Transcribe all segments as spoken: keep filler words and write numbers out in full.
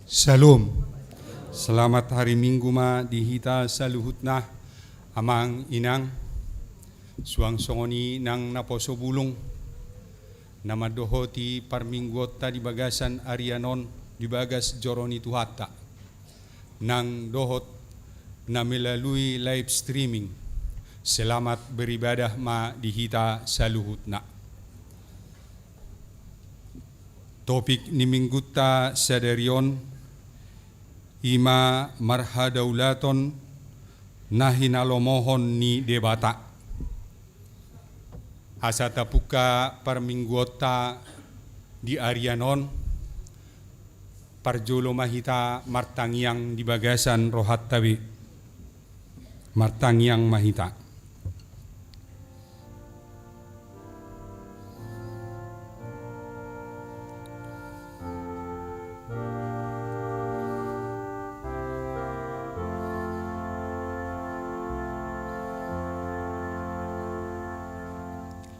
Shalom. Selamat hari Minggu ma di hita saluhutna, amang inang. Suang songon i nang naposo bulung na mandohoti parmingguonta di bagasan arian on di bagas joro ni Tuhanta, nang dohot na melalui live streaming. Selamat beribadah ma di hita saluhutna. Topik ni minggunta sadari on i ma marhadaulaton na hinalomohon ni Debata. Asa tapungka parmingguonta di arian on, parjolo ma hita martangiang di bagasan rohanta be. Martangiang ma hita.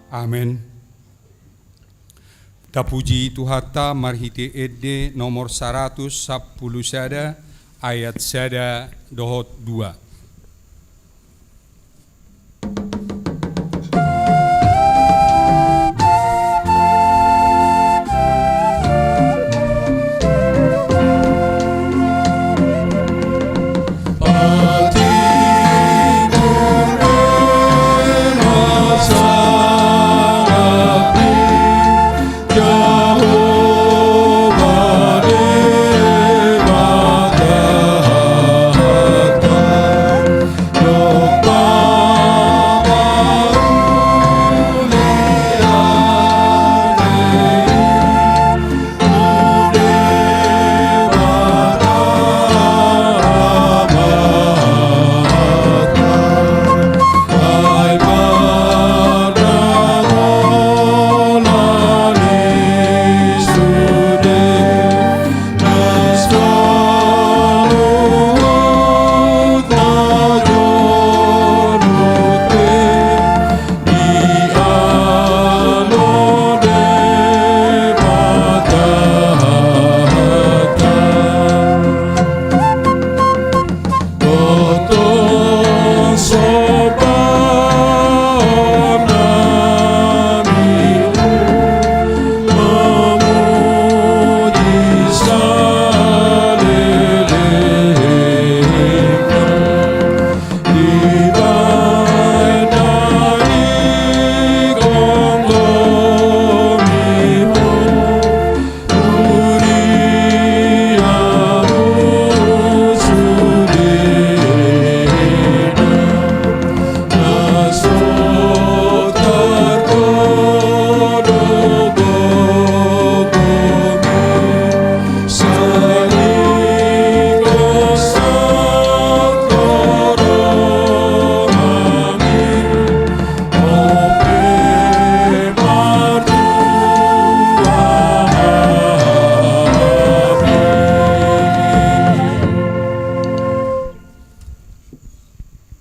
Amen. Tapuji Tuhanta marhite ende nomor saratus sampulu sada, ayat sada dohot dua.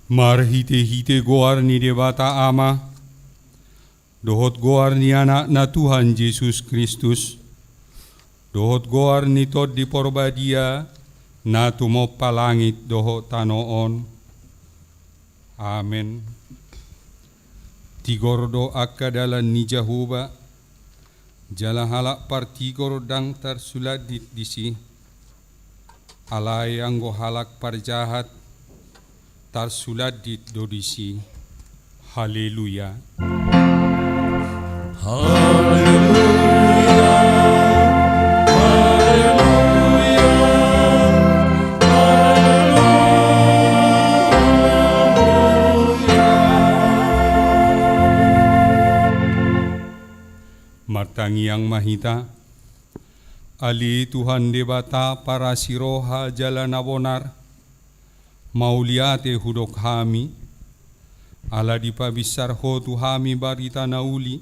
Marhitehite goar ni Debata Ama, dohot goar ni Anakna Tuhan Jesus Kristus, dohot goar ni Tondi Porbadia na tumompa langit dohot tano on. Amen. Tigor do angka dalan ni Jahowa, jala halak partigor ndang tarsulandit disi. Alai anggo halak parjahat tarsulandit do disi. Haleluya. Haleluya. Haleluya. Haleluya. Martangiang ma hita. Ale Tuhan Debata parasi roha jala na bonar, mauliate hudok hami, ala dipabinsar Ho tu hami barita na uli,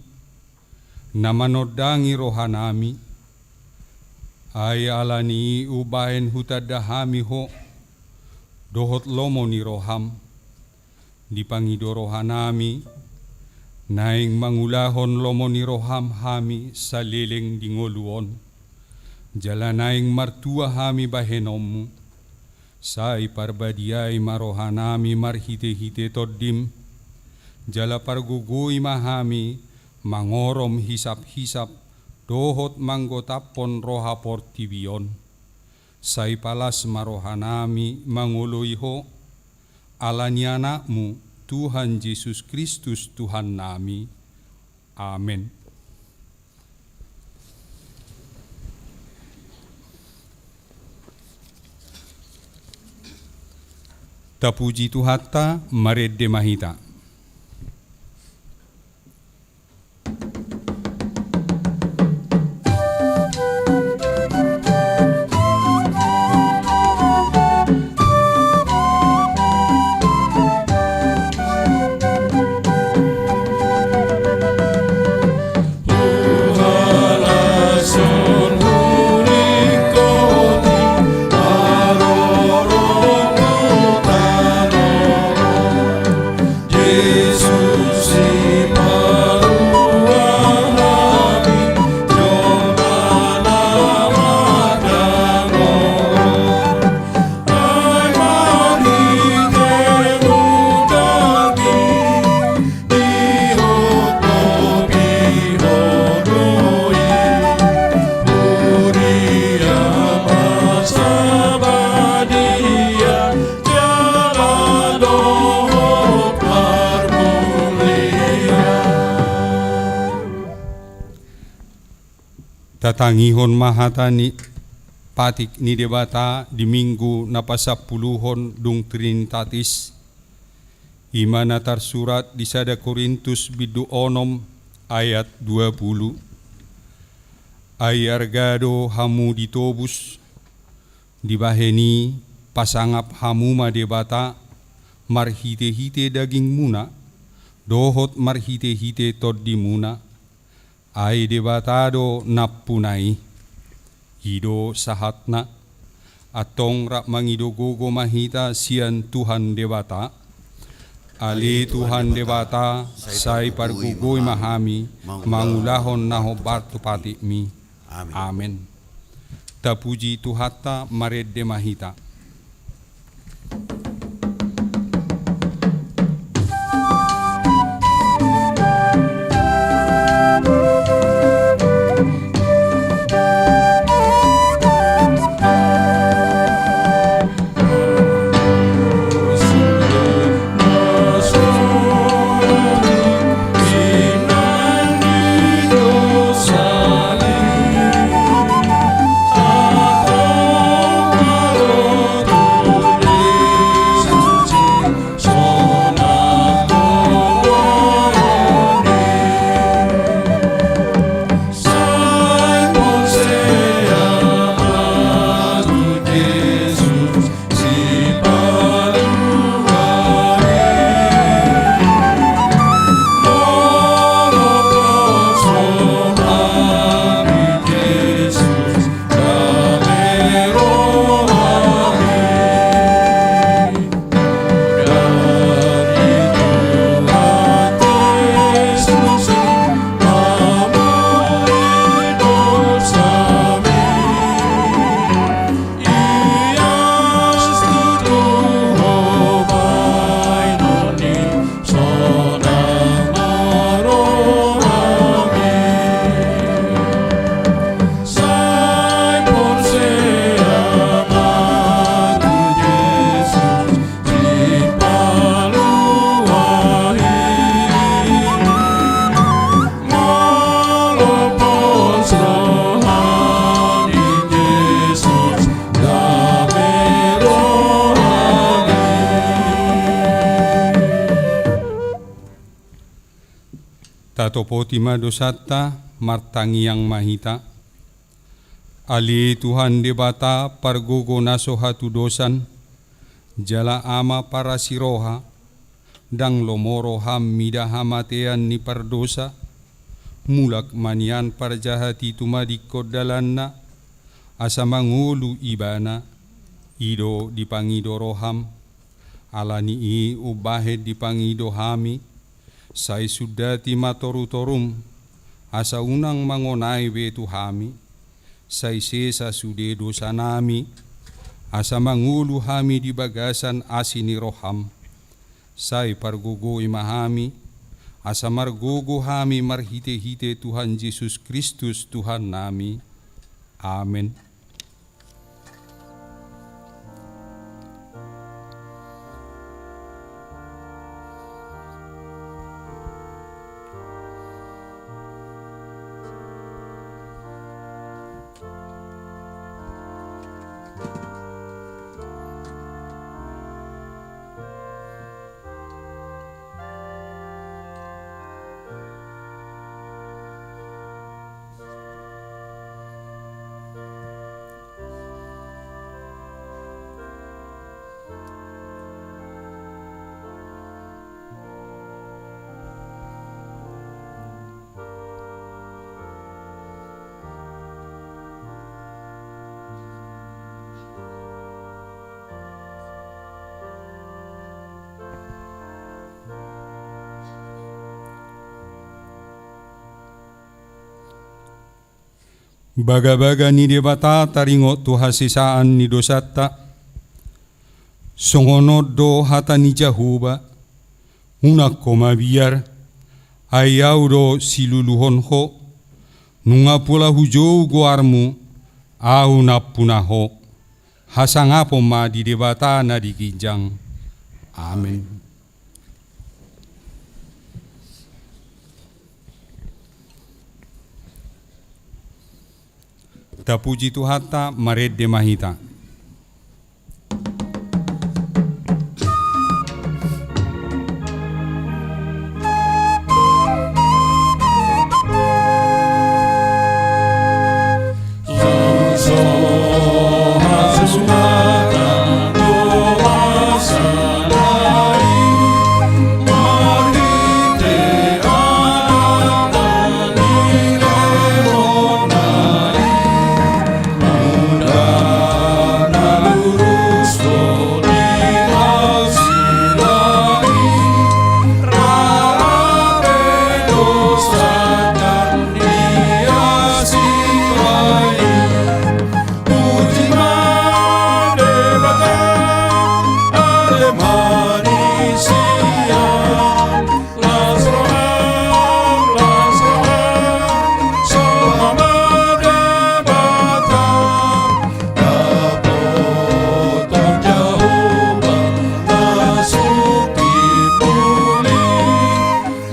na manondangi rohanami. Ai ala ni i umbahen hutanda hami Ho dohot lomo ni roham, dipangido rohanami, naeng mangulahon lomo ni roham hami saleleng di ngolu on. Jala naeng martua hami bahenonmu, sai parbadiai ma rohanami marhite-hite Tondim, jala pargogoi ma hami mangorom hisap-hisap dohot manggotaphon roha portibi on. Sai palas ma rohanami mangoloi Ho, ala ni Anakmu, Tuhan Jesus Kristus, Tuhannami. Amen. Tapuji Tuhanta, marende ma hita. Tatangihon ma hata ni patik ni Debata di Minggu na pasampuluhon dung Trinitatis, i ma na tarsurat di sada Korintus bindu onom ayat dua pulu. Ai arga do hamu ditobus, dibahen i pasangap hamu ma Debata marhite-hite dagingmuna dohot marhite-hite tondimuna, ai Debata do nampuna i. I do sahatna. Antong rap mangido gogo ma hita sian Tuhan Debata. Ale Tuhan Debata, sai pargogoi ma hami mangulahon na hombar tu patikmi. Amen. Tapuji Tuhanta, marende ma hita. Tatopoti ma dosanta, martangiang ma hita. Ale Tuhan Debata, pargogo na so hatudosan, jala Ama parasi roha, ndang lomo roham mida hamatean ni pardosa. Mulak ma nian parjahat i tumadingkon dalanna, asa mangolu ibana. I do dipangido roham. Ala ni i umbahen dipangido hami, sai sundati ma torutorum, asa unang mangonai be tu hami, Sai sesa sude dosanami, asa mangolu hami di bagasan asi ni roham. Sai pargogoi ma hami, asa margogo hami marhite-hite Tuhan Jesus Kristus Tuhannami. Amen. Bagabaga ni Debata taringot tu hasesaan ni dosanta. Songon on do hata ni Jahowa: Unang ho mabiar, ai Ahu do siluluhon ho. Nunga pola hujou goarmu, Ahu nampuna ho. Hasangapon ma di Debata na di ginjang. Amen. Tapuji Tuhanta, marende ma hita.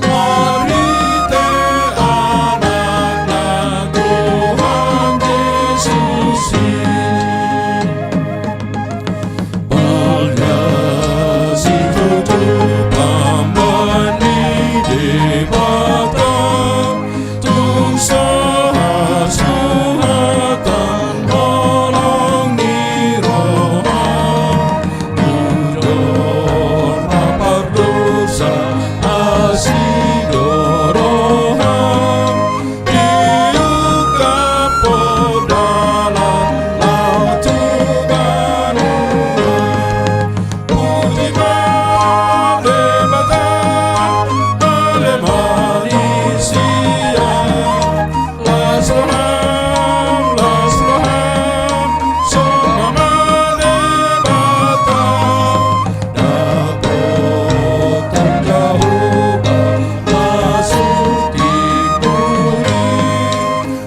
Marhite Anakna Tuhan Jesus i. Balga situtu pambahen ni Debata, tung sahasuhatan holong ni roha. Hudor ma pardosa asi do roham, diungkap ho dalan laho tu banua. Puji ma Debata, ale ma di sian. Las roham, las roham, songon ma Debata, dapotan Jahowa las tingkuri,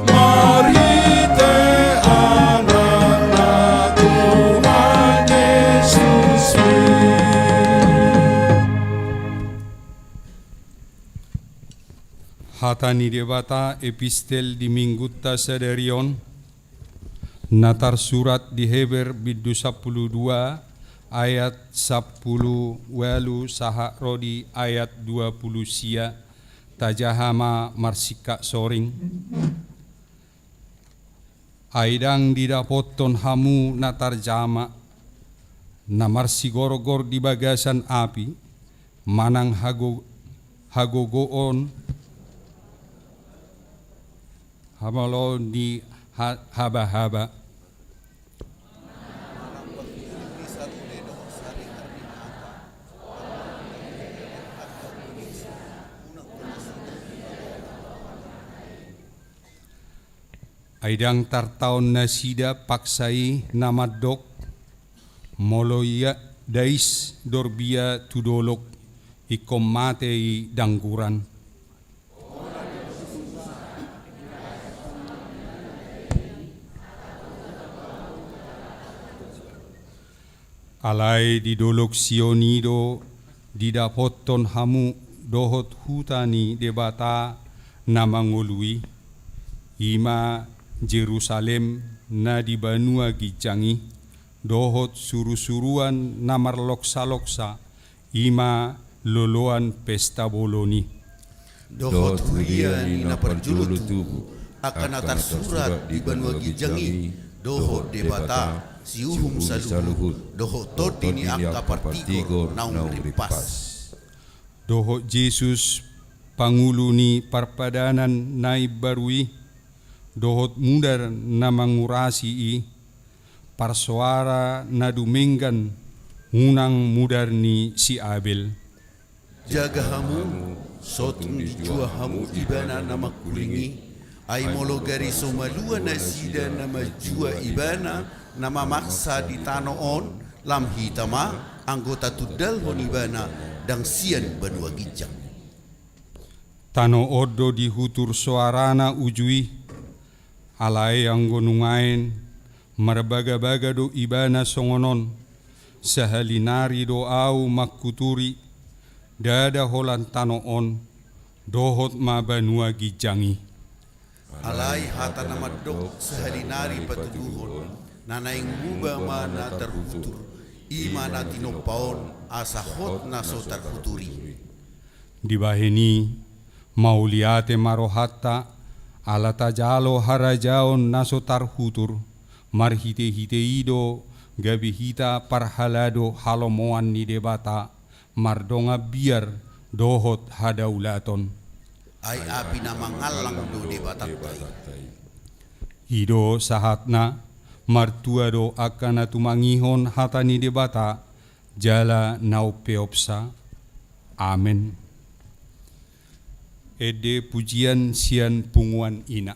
marhite Anakna Tuhan Jesus i. Hata ni Debata, epistel di Minggunta sadari on, na tarsurat di Heber bindu sampulu dua ayat sampulu ualu sahat ro di ayat dua pulu sia. Tajaha ma marsingkat soring. Ai ndang didapothon hamu na tarjama, na marsigorgor di bagasan api, manang hago-, hagogoon, hamaloon ni ha-, habahaba. Ai ndang tartaon nasida paksa i na mandok, molo ia dais dorbia tu dolok, ingkon mate i dangguran. Alai di dolok Sion i do didapothon hamu dohot huta ni Debata na mangolu i, i ma Jerusalem na di banua ginjang i, dohot surusuruan na marloksaloksa, i ma loloan pesta bolon i. Dohot huria ni na parjolo tubu, angka na tarsurat di banua ginjang i, dohot Debata, siuhum saluhut, dohot tondi ni angka partigor naung rimpas. Dohot Jesus, pangulu ni parpadanan na imbaru i, dohot mudar na mangurasi i, parsoara na dumenggan, unang mudar ni si Abel. Jaga hamu, so tung dijua hamu ibana na mangkuling i, ai molo gari so malua nasida na manjua ibana na mamaksa di tano on, lam hita ma, anggo tatundalhon ibana, ndang sian banua ginjang. Tano on do dihutur soarana uju i, alai anggo nuaeng, marbagabaga do ibana songon on, sahali nari do ahu manghuturi, ndada holan tano on, dohot ma banua ginjang i. Alai hata na mandok sahali nari patuduhon, na naeng muba ma na tarhutur, i ma na tinompa on, asa hot na so tarhutur i. Dibahen i, mauliate ma rohanta, ala tajalo harajaon na so tarhutur, marhitehite i do gabe hita parhalado halomoan ni Debata, mardongan biar dohot hadaulaton. Ai api na mangallang do Debatanta i. I do sahatna, martua do angka na tumangihon hata ni Debata, jala na umpeopsa. Amen. Ende pujian sian punguan ina.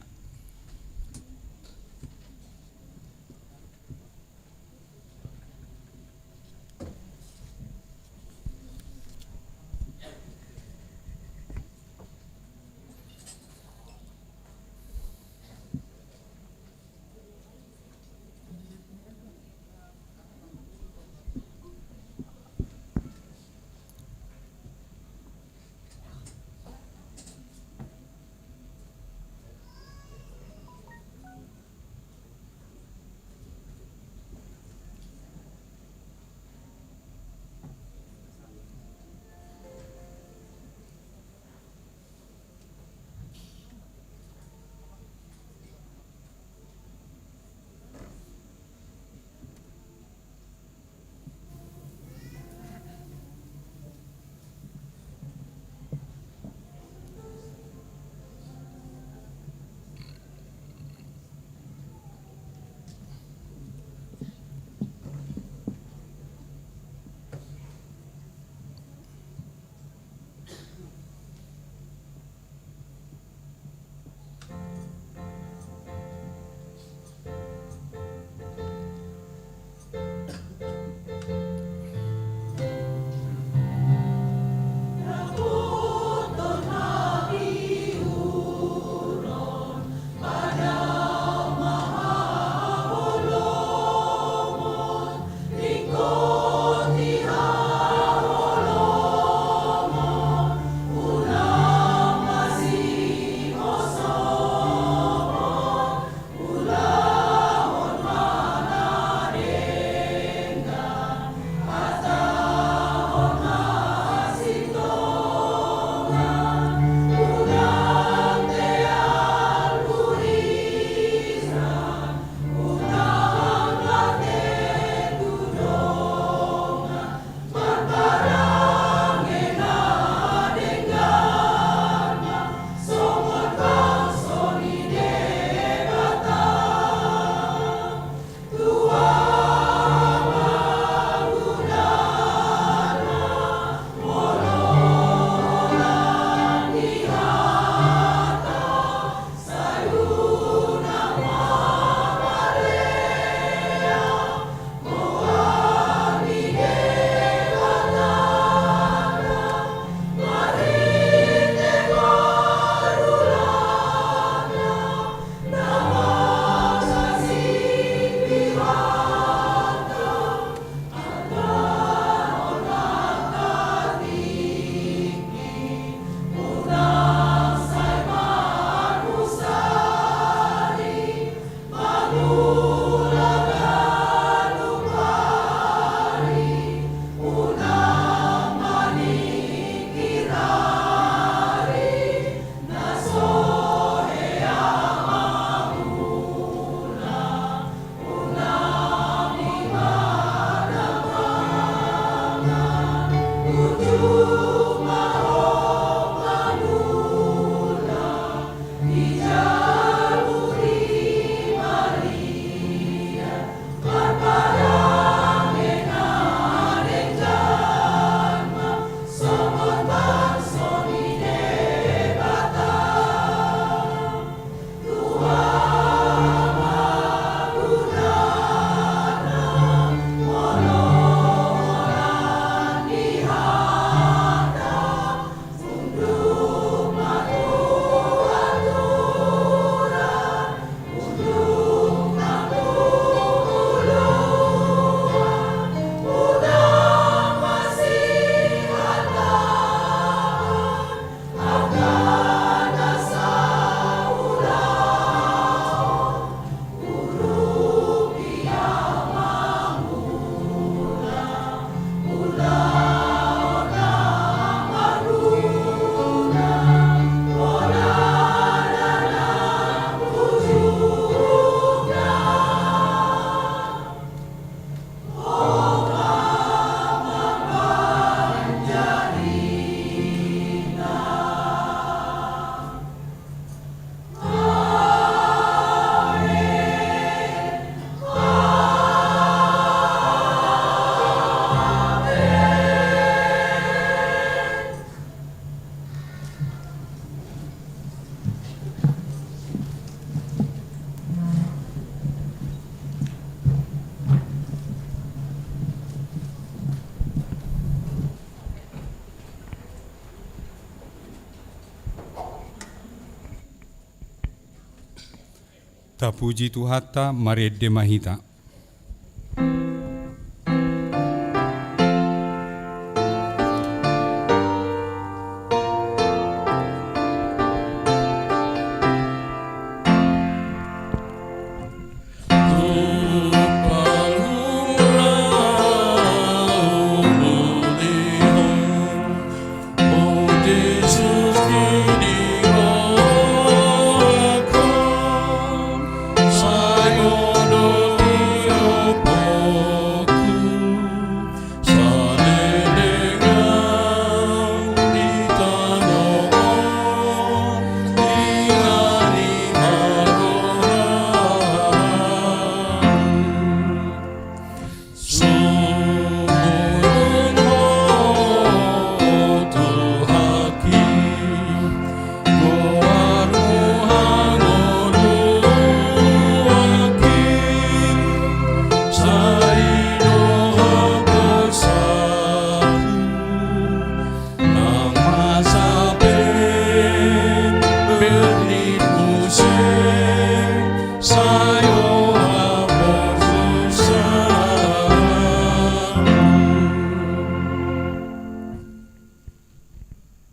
Tapuji Tuhanta, marende ma hita.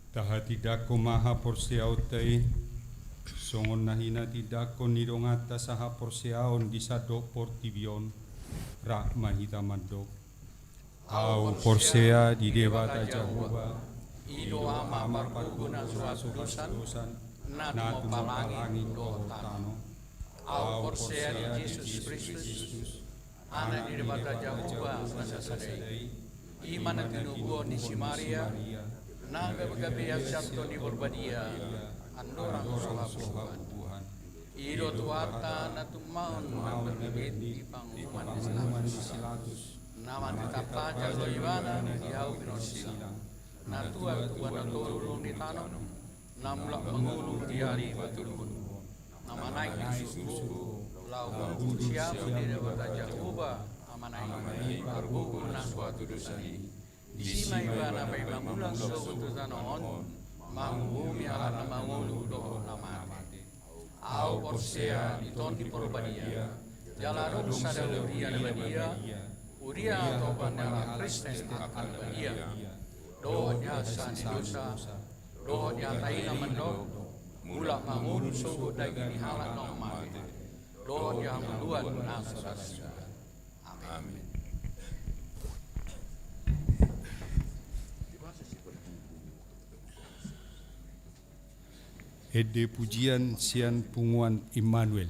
Tahatindangkon ma haporseaonta i, songon na hinatindangkon ni donganta sahaporseaon di sandok portibi on, rap ma hita mandok. Ahu porsea di Debata Jahowa, i do Ama pargogo na so hasudosan, na tumompa langit dohot tano. Ahu porsea di Jesus Kristus, Anak ni Debata Jahowa na sasada i, i ma na tinubuhon ni si Maria, na gabgabean sian Tondi Porbadia, andorang so habubuhan. I do Tuhanta na tumaon na marnabet di panguhuman ni si Pilatus, na martitap pajar do ibana di hau binolsina, na tuat tu banua toru lulung ni tano, na mulak mangolu di ari patoluhon, na manaek tu surgo, laho marpungu siamun di Debata Jahowa Amana i, pargogo na so hatudosan i. Disi ma ibana paima mulak sogot tu tano on, manguhumi halak na mangolu dohot na mate. Ahu porsea di Tondi Porbadia, jala adong sada huria na badia, huria topan ni halak Kristen angka na badia, dohot di hasesaan ni dosa, dohot di hata i na mandok, mulak mangolu sogot daging ni halak na mate, dohot di hangoluan na so ra suda. Amen. Ende pujian sian punguan Immanuel.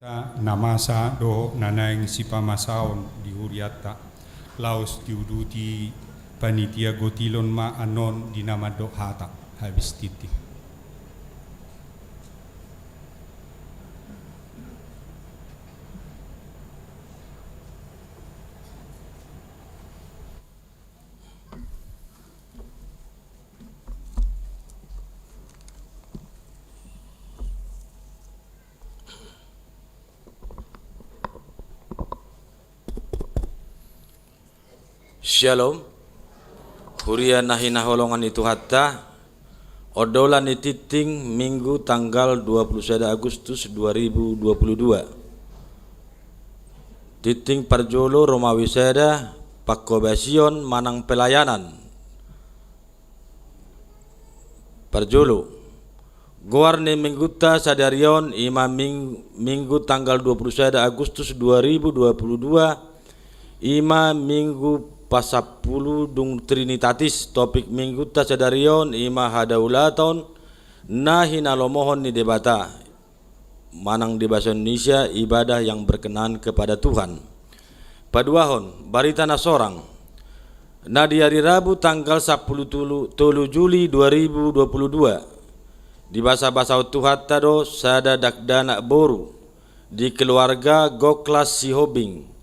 Na masa dohot na naeng sipamasaon di hurianta, laos diuduti panitia gotilon ma annon di na mandok hata habis tintin. Syalom. Huria na hinaholongan ni Tuhanta, ondolan ni tintin Minggu tanggal dua puluh sada Agustus dua ribu dua puluh dua. Tintin parjolo Romawi sada, pangkobasion manang pelayanan. Parjolo. Goar ni Minggunta sadari on i ma Ming-, Minggu tanggal dua puluh sada Agustus dua ribu dua puluh dua, i ma Minggu pasampulu dung Trinitatis. Topik Minggunta sadari on i ma hadaulaton na hinalomohon ni Debata. Manang di bahasa Indonesia, ibadah yang berkenan kepada Tuhan. Paduahon, barita na sorang. Na di ari Rabu tanggal sampulu tolu, tolu Juli dua ribu dua puluh dua, dibasabasahon Tuhanta do sada dakdanak boru di keluarga Goklas Sihombing,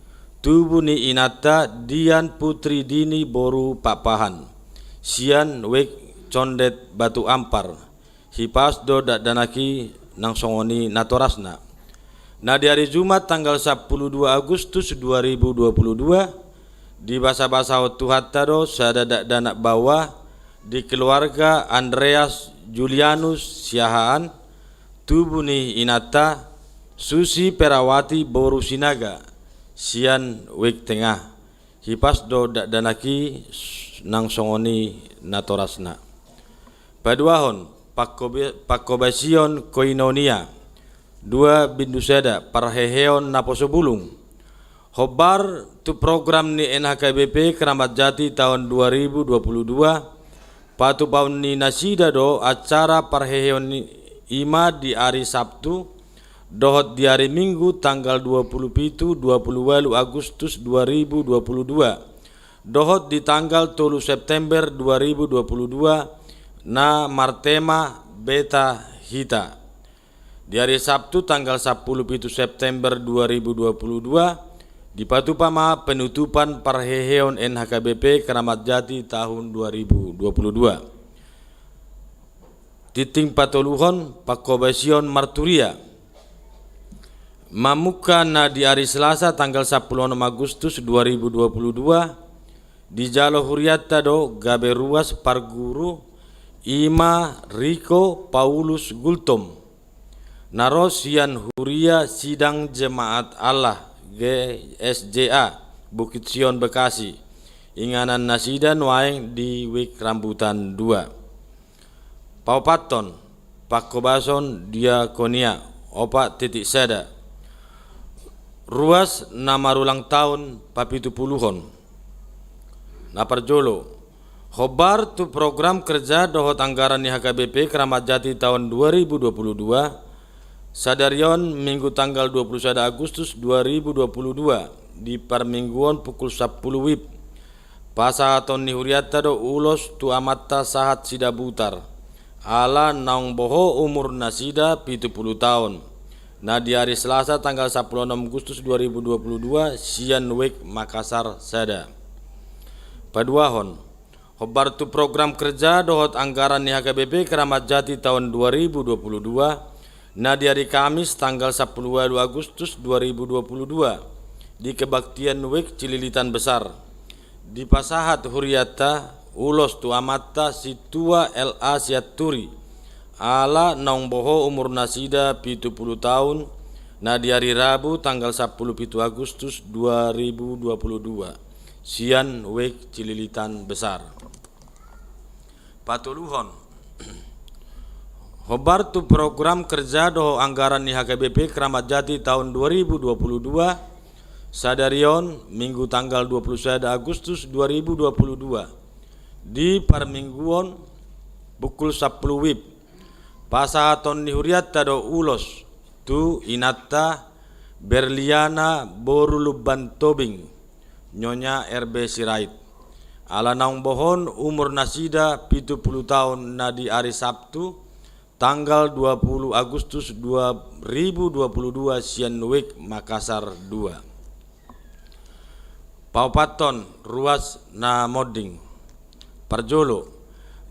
tubu ni inanta Dian Putri Dini boru Pakpahan, sian Wijk Condet Batu Ampar. Hipas do dakdanak i nang songon i natorasna. Na di ari Jumat tanggal sampulu dua Agustus dua ribu dua puluh dua, dibasabasahon Tuhanta do sada dakdanak baoa di keluarga Andreas Julianus Siahaan, tubu ni inanta Susi Perawati boru Sinaga, sian Wijk Tengah. Hipas do dakdanak i nang songon i natorasna. Paduahon, pangkobe-, pangkobasion koinonia dua bindu sada, parheheon naposo bulung. Hombar tu program ni N H K B P Keramat Jati taon dua ribu dua puluh dua, patupaon ni nasida do acara parheheon i, i ma di ari Sabtu dohot di ari Minggu tanggal dua puluh pitu, dua puluh ualu Agustus dua ribu dua puluh dua, dohot di tanggal tolu September dua ribu dua puluh dua, na martema Beta Hita. Di ari Sabtu tanggal sampulu pitu September dua ribu dua puluh dua, dipatupa ma penutupan parheheon N H K B P Keramat Jati tahun dua ribu dua puluh dua. Tintin patoluhon, pangkobasion marturia. Mamungka na di ari Selasa tanggal sampulu onom Agustus dua ribu dua puluh dua, dijalo hurianta do gabe ruas parguru, i ma Riko Paulus Gultom, na ro sian Huria Sidang Jemaat Allah, G S J A, Bukit Sion Bekasi. Inganan nasida nuaeng di Wijk Rambutan dua. Paopathon, pangkobasion diakonia, opat titik sada. Ruas na marulang taon papitupuluhon. Na parjolo, hombar tu program kerja dohot anggaran ni H K B P Keramat Jati taon dua ribu dua puluh dua, sadari on Minggu tanggal dua puluh sada Agustus dua ribu dua puluh dua, di parmingguon pukul sampulu wib. Pasahaton ni hurianta do ulos tu amanta sahat Sidabutar, ala naung boho umur nasida pitu pulu taon, na di ari Selasa tanggal sampulu onom Agustus dua ribu dua puluh dua, sian Wijk Makassar sada. Paduahon, hombar tu program kerja dohot anggaran ni H K B P Keramat Jati taon dua ribu dua puluh dua, na di ari Kamis tanggal sampulu ualu Agustus dua ribu dua puluh dua, di kebaktian Wijk Cililitan Besar. Dipasahat hurianta ulos tu amanta Sintua L A Sianturi, ala naung boho umur nasida pitu pulu taon, na di ari Rabu tanggal sampulu pitu Agustus dua ribu dua puluh dua, sian Wijk Cililitan Besar. Patoluhon, hombar tu program kerja dohot anggaran ni H K B P Keramat Jati taon dua ribu dua puluh dua, sadari on Minggu tanggal dua puluh sada Agustus dua ribu dua puluh dua, di parmingguon pukul sampulu wib. Pasahaton ni hurianta do ulos tu inanta Berliana boru Lumban Tobing, Nyonya R B Sirait. Ala naung bohon umur nasida pitu pulu taon na di ari Sabtu, tanggal dua pulu Agustus dua ribu dua pulu dua, sian Wik Makassar dua. Paopathon, ruas na monding. Parjolo,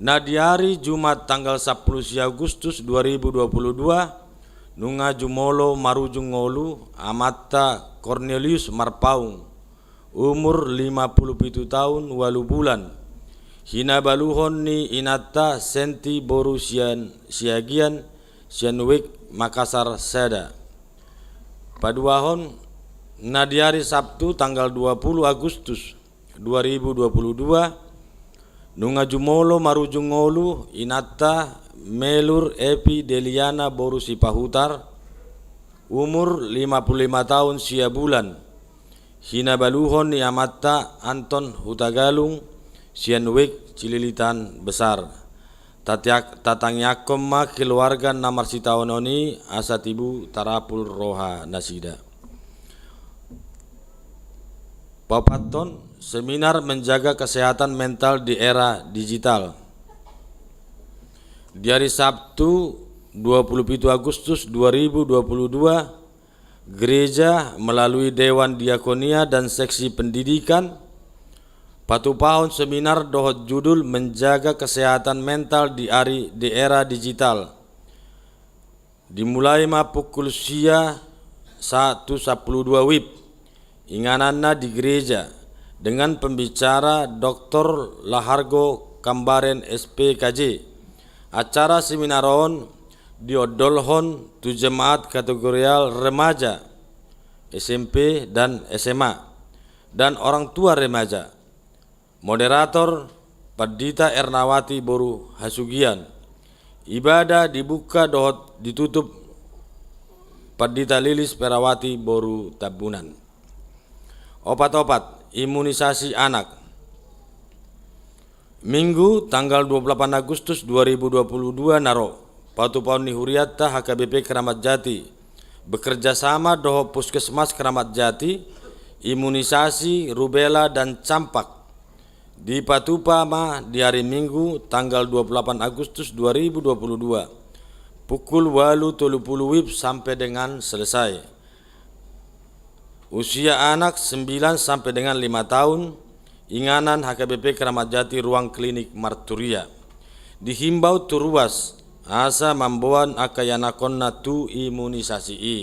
na di ari Jumat tanggal sampulu sia Agustus dua ribu dua pulu dua, nunga jumolo marujung ngolu amanta Cornelius Marpaung, umur lima pulu pitu taon ualu bulan, hinabaluhon ni inanta Senti boru sian Siagian, sian Wik Makassar sada. Paduahon, na di ari Sabtu tanggal dua pulu Agustus dua ribu dua pulu dua, nunga jumolo marujung ngolu inanta Melur Epi Deliana boru Sipahutar, umur lima pulu lima taon sia bulan, hinabaluhon ni amanta Anton Hutagalung, sian Wik Cililitan Besar. Tatiak-, tatangiangkon ma keluarga na marsitaonon i asa tibu tarapul roha nasida. Paopathon, seminar menjaga kesehatan mental di era digital. Di ari Sabtu, dua pulu pitu Agustus dua ribu dua pulu dua, gereja melalui Dewan Diakonia dan Seksi Pendidikan patupahon seminar dohot judul Menjaga Kesehatan Mental di Ari, di Era Digital. Dimulai ma pukul sia sahat tu sampulu dua wib, ingananna di gereja, dengan pembicara Doktor Lahargo Kambaren, S P K J. Acara seminar on diondolhon tu jemaat kategorial remaja, S M P dan S M A, dan orang tua remaja. Moderator, Pandita Ernawati boru Hasugian. Ibadah dibuka dohot ditutup Pandita Lilis Perawati boru Tambunan. Opat-opat, imunisasi anak. Minggu tanggal dua pulu lapan Agustus dua ribu dua pulu dua na ro, patupahon ni hurianta H K B P Keramat Jati, bekerja sama dohot Puskesmas Keramat Jati, imunisasi rubela dan campak. Dipatupa ma di ari Minggu tanggal dua pulu lapan Agustus dua ribu dua pulu dua, pukul ualu tolu pulu wib sampe dengan selesai. Usia anak sembilan sampe dengan lima taon, inganan H K B P Keramat Jati, ruang klinik Marturia. Dihimbau tu ruas asa mamboan angka ianakkonna tu imunisasi i.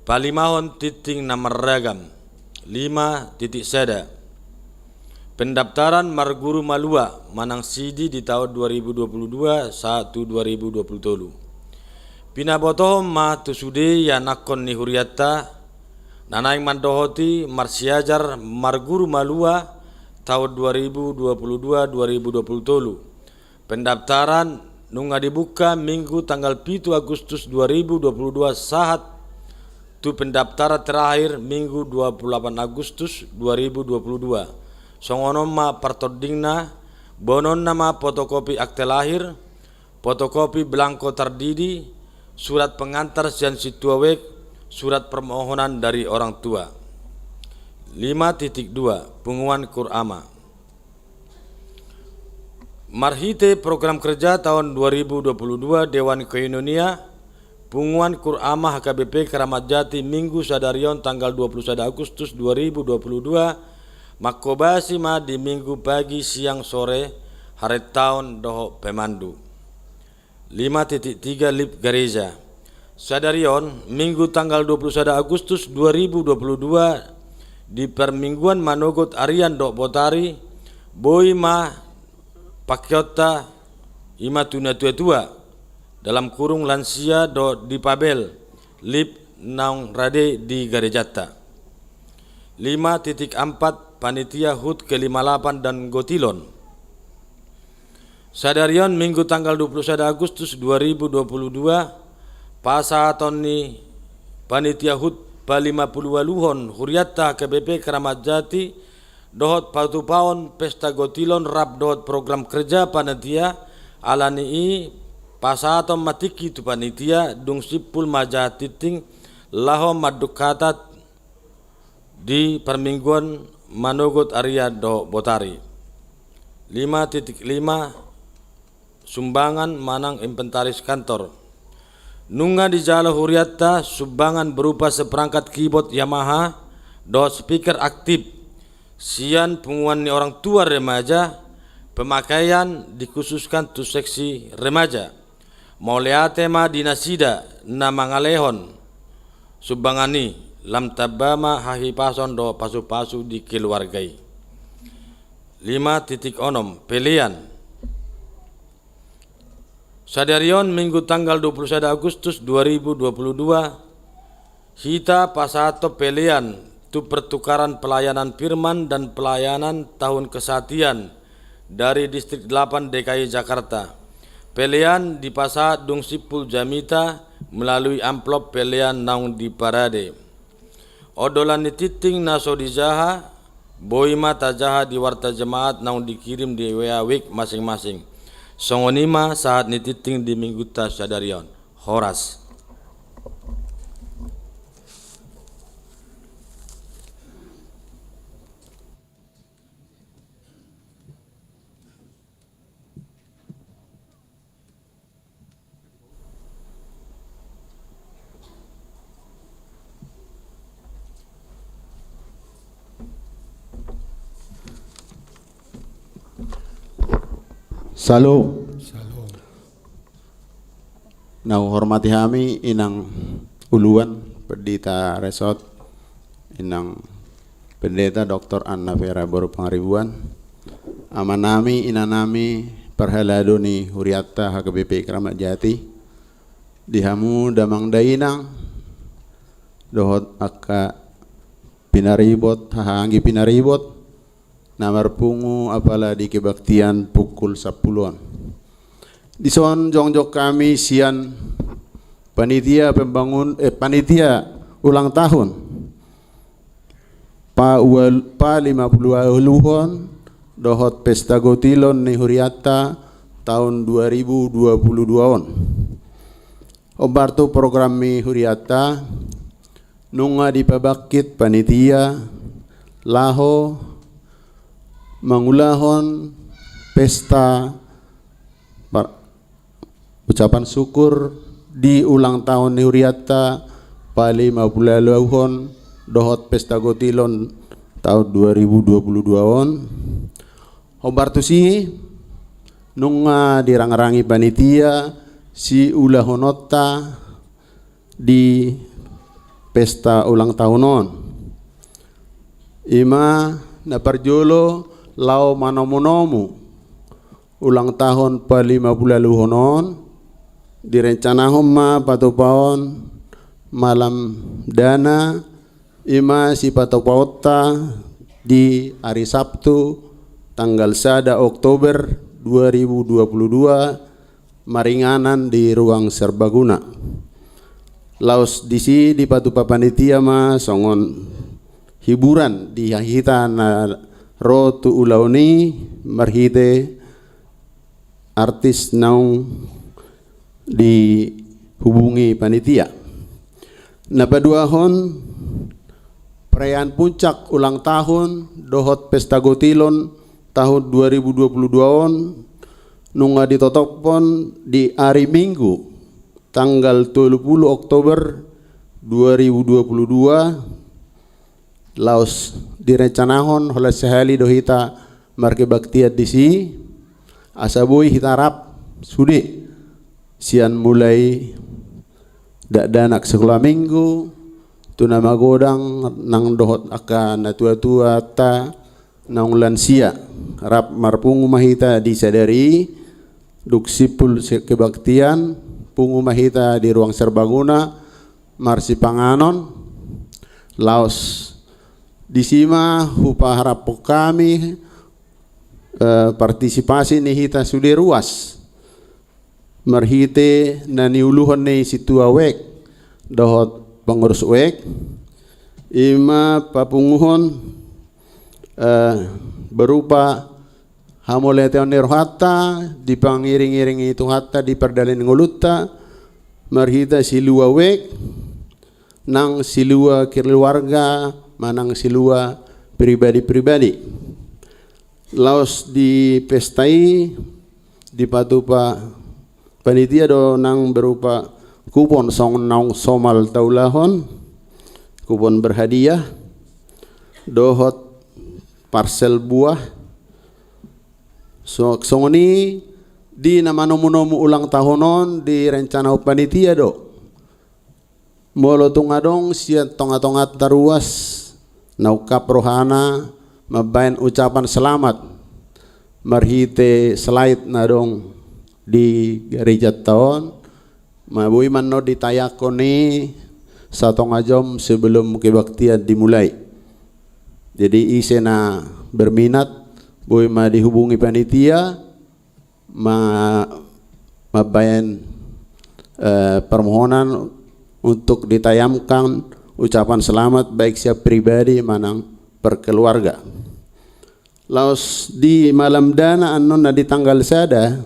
Palimahon tingting na marragam. Lima titik sada. Pendaftaran marguru malua manang sidi di taon dua ribu dua pulu dua sahat tu dua ribu dua pulu tolu. Pinabotohon ma tu sude ianakkon ni hurianta na naeng mandohoti marsiajar marguru malua taon dua ribu dua pulu dua dua ribu dua pulu tolu. Pendaftaran nunga dibuka Minggu tanggal pitu Agustus dua ribu dua pulu dua sahat tu pendaftaran terakhir Minggu dua pulu lapan Agustus dua ribu dua pulu dua. Songon on ma partordingna, boanonna ma fotokopi akte lahir, fotokopi belangko tardidi, surat pengantar sian sintua wek, surat permohonan dari orang tua. Lima titik dua, Punguan Kur Ama. Marhite program kerja taon dua ribu dua pulu dua Dewan Koinonia, Punguan Kur Ama H K B P Keramat Jati Minggu sadari on tanggal dua pulu sada Agustus dua ribu dua pulu dua, mangkobasi ma di Minggu pagi, siang, sore, harentaon dohot pemandu. Lima titik tiga, Lip Gareja. Sadari on, Minggu tanggal dua pulu sada Agustus dua ribu dua pulu dua, di parmingguan manogot arian dohot botari, boi ma pakeonta, i ma tu natua-tua, dalam kurung lansia, dohot dipabel lip naung rade di garejanta. Lima titik ampat, Panitia Hut Kelima Lapan dan Gotilon. Sadari on, Minggu tanggal dua pulu sada Agustus dua ribu dua pulu dua, pasahaton ni Panitia Hut palimapuluualuhon hurianta H K B P Keramat Jati dohot patupaon pesta gotilon rap dohot program kerja panitia. Ala ni i, pasahaton ma tingki tu panitia, dung simpul ma jaha tingting laho mandok hata di parmingguon manogot arian dohot botari. Lima titik lima, sumbangan manang inventaris kantor. Nunga dijalo hurianta sumbangan berupa seperangkat keyboard Yamaha dohot speaker aktif sian punguan ni orang tua remaja, pemakaian dikhususkan tu seksi remaja. Mauliate ma di nasida na mangalehon sumbangan i, lam tamba ma hahipason dohot pasupasu di keluarga i. Lima titik onom, pelean. Sadari on Minggu tanggal dua puluh sada Agustus dua ribu dua puluh dua, hita pasahathon pelean tu pertukaran pelayanan firman dan pelayanan tahun kesatian dari Distrik delapan D K I Jakarta. Pelean dipasahat dung simpul jamita melalui amplop pelean naung diparade. Ondolan ni tingting na so dijaha, boi ma tajaha di warta jemaat naung dikirim di W A week masing-masing. Songon i ma sahat ni tingting di minggunta sadari on. Horas. Syalom. Syalom. Na huhormati hami inang uluan, Pendeta Resort, inang Pendeta Doktor Anna Vera boru Pangaribuan, amanami, inanami, parhalado ni hurianta H K B P Kramat Jati, di hamu damang dainang, dohot angka pinaribot, haha anggi pinaribot, na marpungu apala di kebaktian pukul sampulu on. Dison jongjong hami sian panitia pembangun, eh, panitia ulang tahun pa ual-, pa lima puluh ualuhon dohot pesta gotilon ni hurianta tahun dua ribu dua puluh dua on. Hombar tu program ni hurianta, nunga dipabangkit panitia laho mangulahon pesta par-, ucapan syukur di ulang tahun ni hurianta pa lima puluh ualuhon dohot pesta gotilon tahun dua ribu dua puluh dua on. Hombar tusi, nunga dirangrangi panitia siulahononta di pesta ulang tahun on. I ma na parjolo, laho manomunomu ulang tahun pa lima puluh ualuhon on, direncanahon ma patupaon malam dana, i ma sipatupaonta di ari Sabtu tanggal sada Oktober dua ribu dua puluh dua, maringanan di Ruang Serbaguna. Laos disi dipatupa panitia ma songon hiburan di hita na ro tu ulaon i marhite artis naung dihubungi panitia. Na paduahon, perayaan puncak ulang tahun dohot pesta gotilon tahun dua ribu dua puluh dua on nunga ditotophon di ari Minggu tanggal tolu puluh Oktober dua ribu dua puluh dua. Laos direncanahon holan sahali do hita markebaktian disi, asa boi hita rap sude, sian mulai dakdanak sikola minggu, tu na magodang nang dohot angka natuatuanta naung lansia. Rap marpungu ma hita di sadari i, dung simpul si-, kebaktian, pungu ma hita di Ruang Serbaguna, marsipanganon, laos disi ma hupaharaphon hami, eh, partisipasi ni hita sude ruas, marhite na niuluhon ni sintua wek dohot pengurus wek, i ma papunguhon, eh, berupa hamauliateon ni rohanta, dipangiringiringi Tuhanta di pardalanan ni ngolunta, marhite silua wek, nang silua keluarga manang silua pribadi-pribadi. Laos di pesta i dipatupa panitia do nang berupa kupon songon naung somal taulahon, kupon berhadiah, dohot parsel buah. So, songon i di na manomu-nomu ulang tahun on direncanahon panitia do. Molo tung adong sian tonga-tonganta ruas na ungkap rohana mambaen ucapan selamat marhite slide na adong di garejanta on, ma boi ma annon ditayangkon i satonga jom sebelum kebaktian dimulai. Jadi ise na berminat boi ma dihubungi panitia, ma-, mambaen, eh, permohonan untuk ditayangkan ucapan selamat baik sian pribadi manang per keluarga. Laos di malam dana annon na di tanggal sada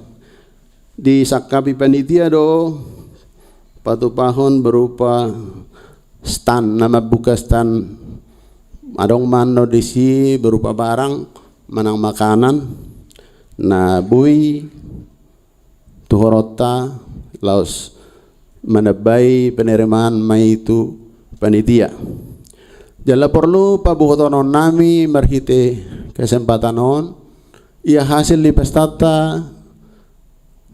disangkapi panitia do patupahon berupa stand, na mambuka stand, adong ma annon disi berupa barang manang makanan na boi tuhoronta laos manambai penerimaan ma i tu panitia. Jala porlu pabohotononnami marhite kesempatan on, ia hasil ni pestanta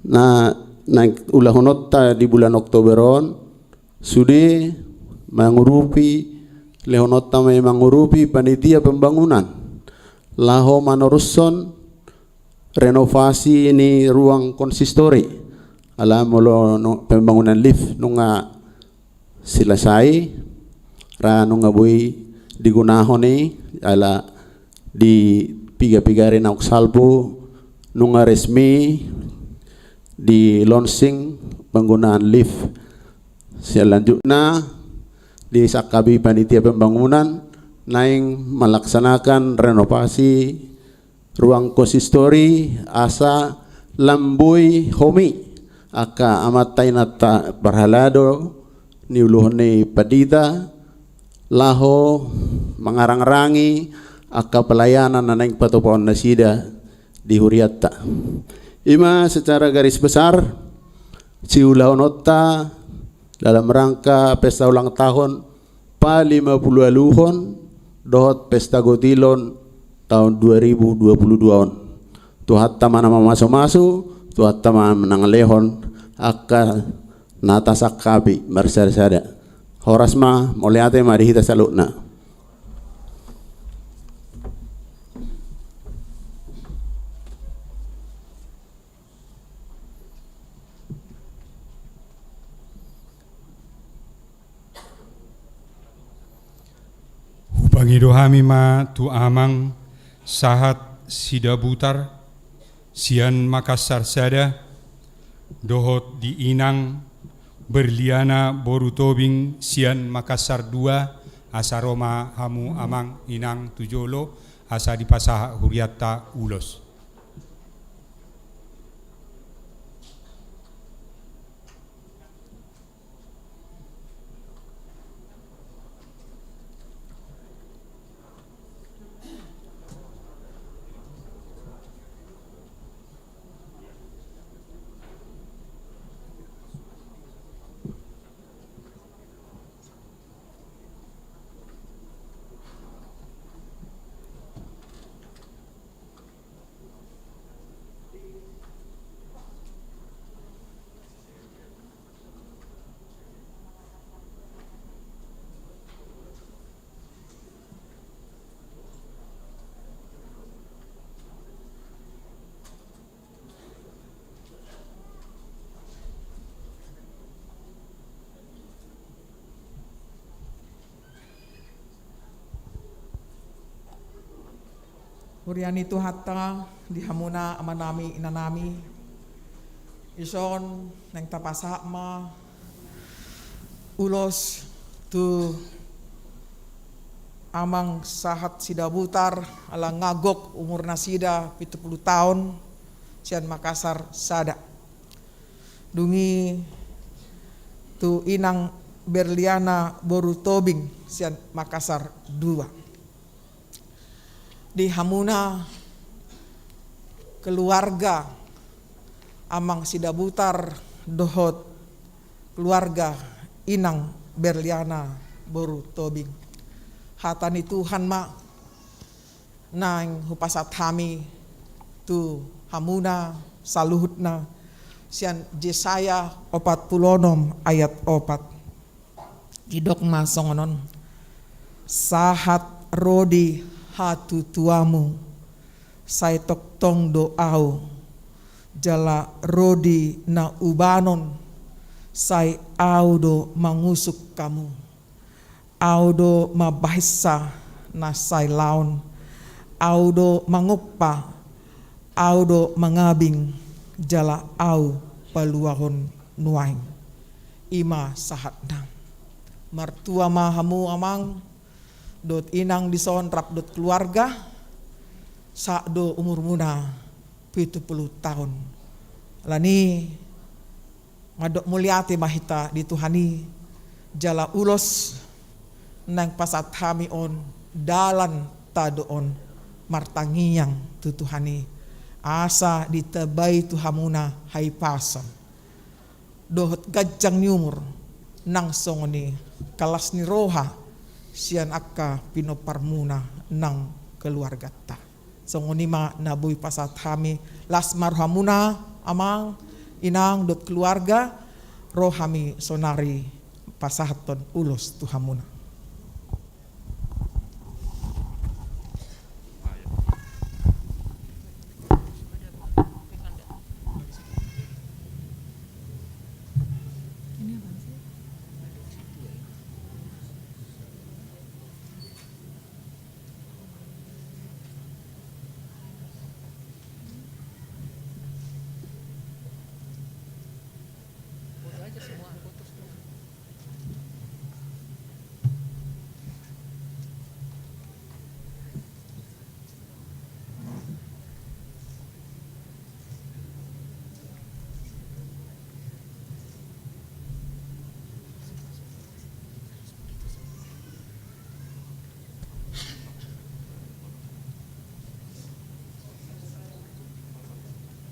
na, na ulahononta di bulan Oktober on, sude mangurupi, lehononta ma i mangurupi panitia pembangunan laho manorushon renovasi ni ruang konsistori. Ala molo nu-, pembangunan lift nunga selesai, ra nunga boi digunahon i, ala di piga-piga ari naung salpu nunga resmi di launching penggunaan lift. Selanjutna disangkapi panitia pembangunan naeng melaksanakan renovasi ruang konsistori asa lam boi homi angka amanta inanta parhalado ni uluhon ni pandita laho mangarangrangi angka pelayanan na naeng patupaon nasida di hurianta. I ma secara garis besar siulahononta dalam rangka pesta ulang tahun palima pulu ualuhon dohot pesta gotilon tahun dua ribu dua puluh dua on. Tuhanta ma na mamasumasu, Tuhanta ma na mangalehon angka na tasangkapi marsada-sada. Horas ma, mauliate ma di hita saluhutna. Hupangido hami ma tu Amang Sahat Sidabutar sian Makassar sada, dohot di Inang Berliana boru Tobing sian Makassar dua, asa ro ma hamu Amang Inang tu jolo, asa dipasahat hurianta ulos. Huria ni Tuhanta, di hamuna amanami inanami, dison naeng tapasahat ma ulos tu Amang Sahat Sidabutar, ala nga gok umur nasida, pitu pulu taon, sian Makassar sada. Dung i tu Inang Berliana boru Tobing sian Makassar dua. Di hamuna keluarga Amang Sidabutar dohot keluarga Inang Berliana boru Tobing, hata ni Tuhan ma naeng hupasahat hami tu hamuna saluhutna sian Jesaya opat pulu onom ayat opat. Didok ma songon on: Sahat ro di hatutuamu, sai tongtong do Ahu, jala ro di na ubanon, sai Ahu do mangusuk hamu. Ahu do mambahensa na sai laon, Ahu do mangompa, Ahu do mangabing, jala Ahu paluahon nuaeng. I ma sahatna. Martua ma hamu amang dohot inang dison rap dohot keluarga, sahat do umurmuna pitu pulu taon. Alani i mandok mauliate ma hita di Tuhan i, jala ulos naeng pasahat hami on dalanta do on martangiang tu Tuhan i, asa ditambai tu hamuna hahipason dohot ganjang ni umur nang songon i las ni roha sian angka pinomparmuna nang keluarganta. Songon i ma na boi pasahat hami. Las ma rohamuna amang, inang dohot keluarga, ro hami saonari pasahathon ulos tu hamuna.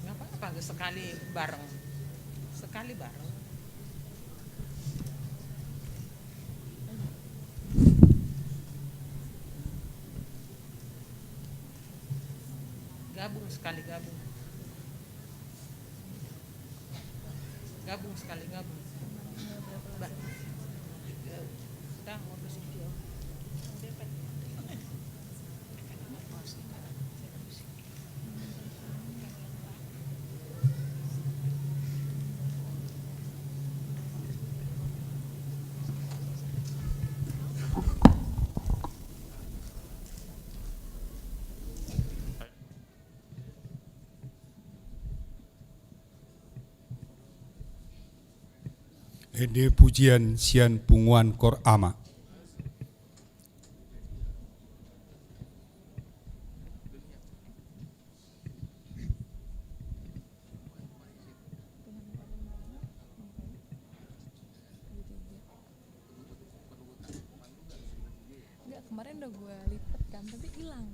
Nggak apa-apa, sekali bareng. Sekali bareng. Gabung sekali, gabung. Gabung sekali, gabung. Ba-, dah, mau ke sini. Ende pujian sian punguan Kor Ama. Enggak, kemarin udah gue lipet kan, tapi hilang.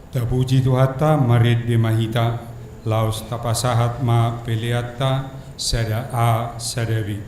Tapuji Tuhanta, marende ma hita, laos tapasahat ma peleanta sada A sada B.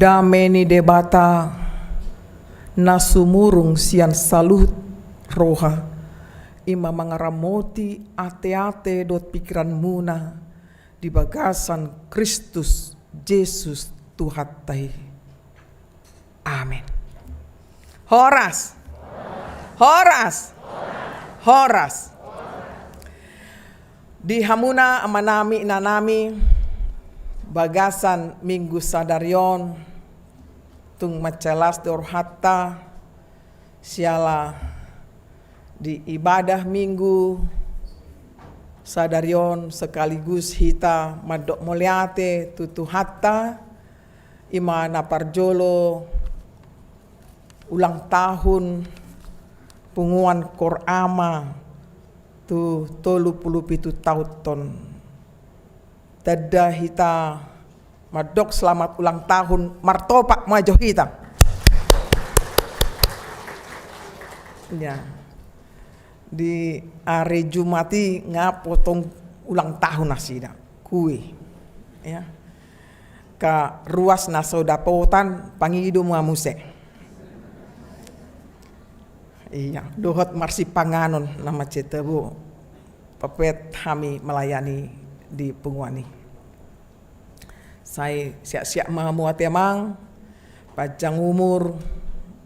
Dame ni Debata na sumurung sian saluhut roha, i ma mangaramoti ateate dohot pikiranmuna di bagasan Kristus Jesus Tuhanta i. Amen. Horas. Horas. Horas. Di hamuna amanami, inanami, bagasan Minggu sadari on, tung mansai las do rohanta, siala di ibadah Minggu sadari on sekaligus hita mandok mauliate tu Tuhanta, i ma na parjolo ulang tahun punguan Kor Ama tu tolu pulu pitu taon on. Tanda hita mandok selamat ulang tahun, martopak ma jo hita. Ya. Di ari Jumat i nga potong ulang tahun nasida. Kue. Ya. Ka ruas na so dapotan, pangido ma muse. Iya, dohot marsipanganon na mansai tabo. Papeet hami melayani di punguan i. Sai siap-siap ma hamu ate amang, panjang umur,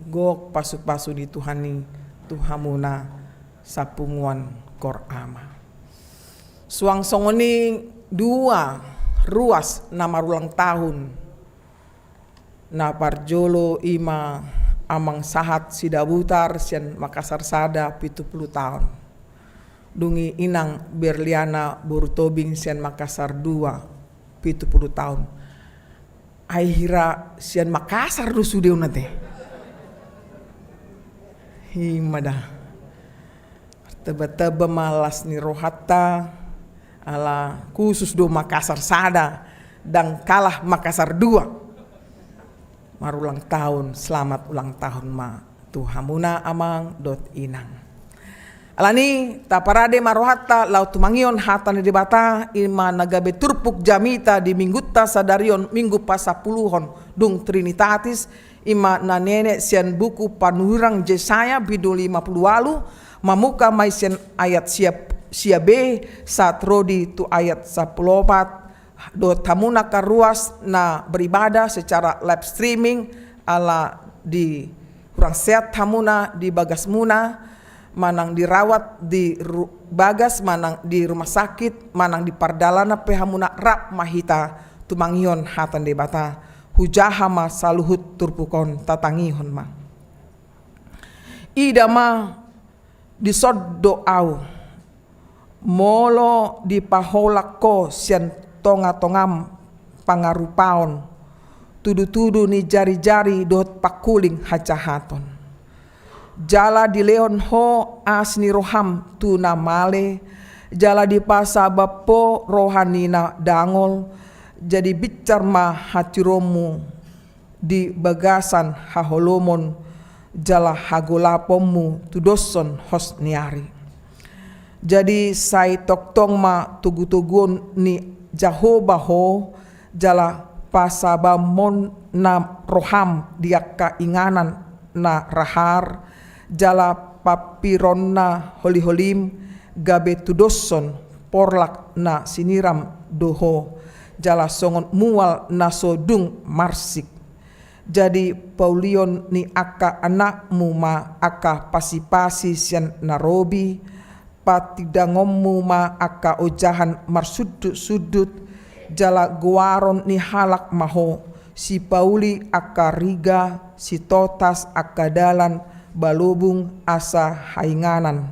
gok pasu-pasu ni Tuhan i tu hamuna sapunguan Kor Ama. Suang songon i dua ruas na marulang tahun. Na parjolo i ma amang Sahat Sidabutar sian Makassar sada, pitu pulu taon. Dung i inang Berliana boru Tobing sian Makassar dua, pitu pulu taon. Ai hira sian Makassar do sude on ate. I ma da. Teba-teba ma las ni rohanta, ala khusus do Makassar sada, ndang kalah Makassar dua. Marulang tahun, selamat ulang tahun ma tu hamuna amang dohot inang. Alani, taparade ma rohanta laho tumangihon hata ni Debata, i ma na gabe turpuk jamita di Minggunta sadari on, Minggu pasapuluhon, dung Trinitatis, i ma na ninenet sian buku panurirang Jesaya bindu lima pulu ualu, mamuka ma i sian ayat sia, sia be, sahat ro di tu ayat sampulu opat, dohot hamuna angka ruas na beribadah secara live streaming, ala di hurang seat hamuna di bagasmuna, manang dirawat di ru-, bagas, manang di rumah sakit, manang di pardalanan pe hamuna, rap ma hita tumangihon hata ni Debata, hujaha ma saluhut turpuk on, tatangihon ma. Ida ma, dison do ahu, molo dipaholang ho sian tonga-tongam pangarupaon, tudu-tudu ni jari-jari dohot pangkuling hajahaton. Jala dilehon ho asi ni roham tu na male, jala dipasabam ho roha ni na dangol, jadi binsar ma hatiuronmu di bagasan haholomon jala hagolaponmu tudoshon hos ni ari. Jadi sai tongtong ma togu-toguon ni Jahowa ho, jala pasabamhon na roham di angka inganan na rahar, jala pampironna holi-holim gabe tudoshon porlak na siniram do ho, jala songon mual na so dung marsik. Jadi paulion ni angka anakmu ma angka pasi-pasi sian na robi, patindangonmu ma angka ojahan marsundut-sundut, jala goaron ni halak ma ho, sipauli angka riga, sitotas angka dalan balobung asa hainganan.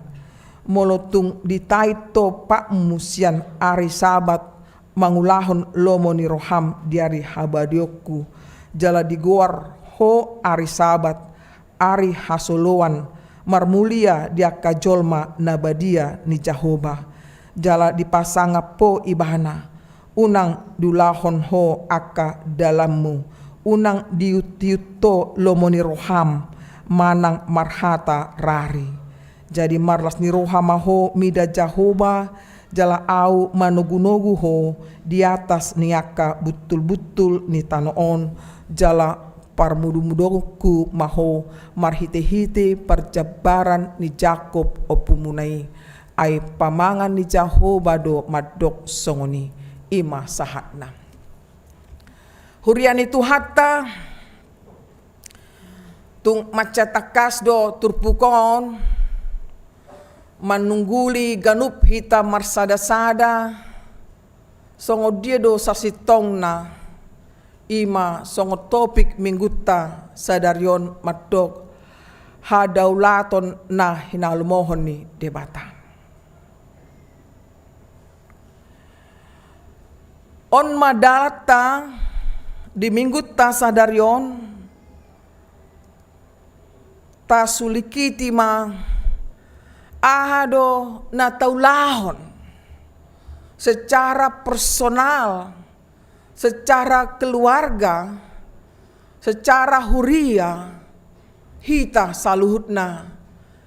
Molo tung ditait ho patmu sian ari Sabat, mangulahon lomo ni roham di ari habadeonku, jala digoar ho ari Sabat, ari hasoloan, marmulia di angka jolma na badia ni Jahowa, jala dipasangap ho ibana, unang diulahon ho angka dalanmu, unang diiut-iut ho lomo ni roham, manang marhata rari. Jadi marlas ni roha ma ho mida Jahowa, jala ahu manogu-nogu ho di atas ni angka buntul-buntul ni tano on, Jala parmudumudonku ma ho marhitehite parjambaran ni Jakob ompumuna i, ai pamangan ni Jahowa do mandok songon i. I ma sahatna. Huria ni Tuhanta, tung mansai tangkas do turpuk on manungguli ganup hita marsadasada. Songon dia do sasintongna? I ma songon topik minggunta sadari on, mandok hadaulaton na hinalomohon ni Debata. On ma dalanta di minggunta sadari on. Tasulingkiti ma aha do na taulahon secara personal, secara keluarga, secara huria, hita saluhutna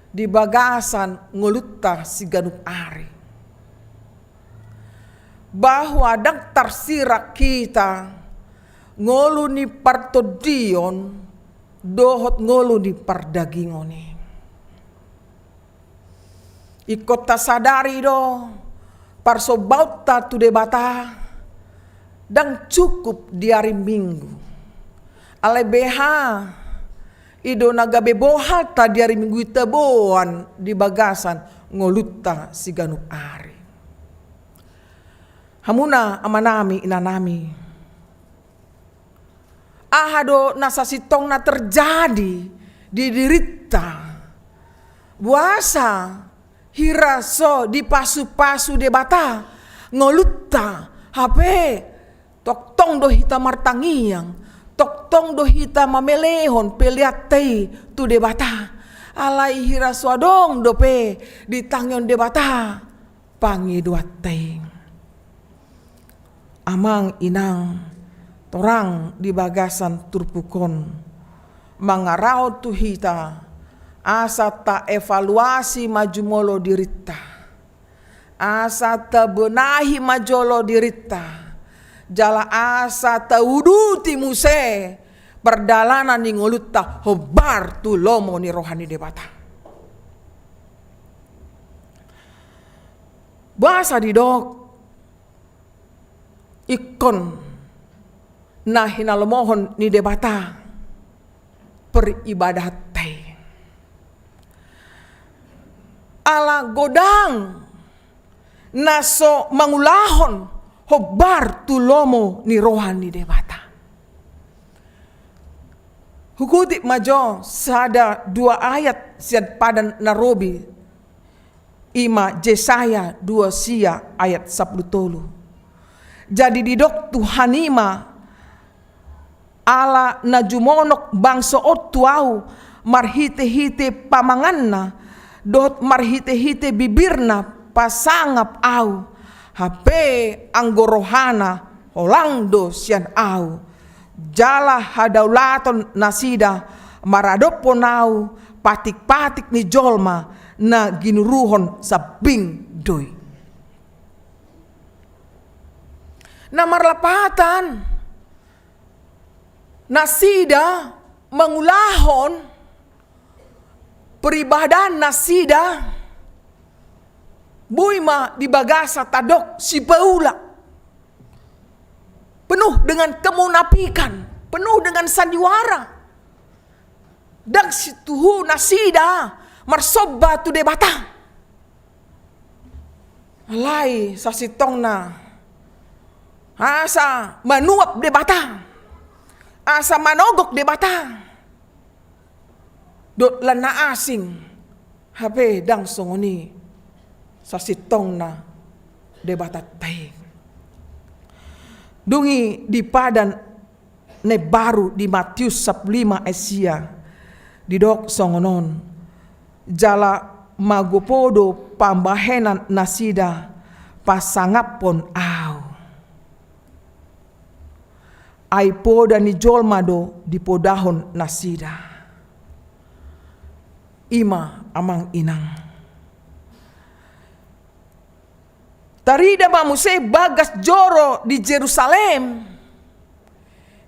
di bagasan ngolunta siganup ari. Bahwa ndang tarsirang hita ngolu ni partondion dohot ngolu ni pardagingon i. Ingkon tasadari do, parsombaonta tu Debata ndang cukup di ari Minggu. Alai beha i do na gabe bohalta di ari Minggu i taboan di bagasan ngolunta siganup ari. Hamuna amanami, inanami, aha do na sasintongna terjadi di dirinta? Boasa hira so dipasupasu Debata ngolunta, hape tongtong do hita martangiang, tongtong do hita mamelehon peleanta i tu Debata. Alai hira so adong dope ditangihon Debata pangidoanta i. Amang inang, torang di bagasan turpuk on mangarahon tu hita asa taevaluasi ma jumolo dirinta, asa tabenahi ma jolo dirinta, jala asa tauduti muse pardalanan ni ngolunta hombar tu lomo ni roha ni Debata. Boasa didok ingkon na hinalomohon ni Debata peribadahanta i? Ala godang na so mangulahon hombar tu lomo ni roha ni Debata. Hukutip ma jo sada dua ayat sian Padan na Robi, i ma Jesaya dua sia ayat sampulu tolu. Jadi didok Tuhan i ma, ala na jumonok bangso on tu Ahu marhitehite pamanganna dohot marhitehite bibirna pasangap Ahu, hape anggo rohana holang do sian Ahu. Jala hadaulaton nasida maradophon Ahu patikpatik ni jolma na ginuruhon sambing do i. Na marlapatan, nasida mangulahon peribadahan nasida, boi ma di bagasan tadok sipaula, penuh dengan kemunafikan, penuh dengan sandiwara. Ndang situhu nasida marsomba tu Debata. Alai sasintongna asa manuap Debata, asa manogok Debata dohot lan na asing, hape ndang songon i sasintongna Debatanta i. Dung i di Padan na imbaru di Matius sampulu lima ayat sia, didok songon on: Jala magopo do pambahenan nasida pasangaphon Ahu. Ai poda ni jolma do dipodahon nasida. I ma, amang inang. Tarida ma muse bagas joro di Jerusalem,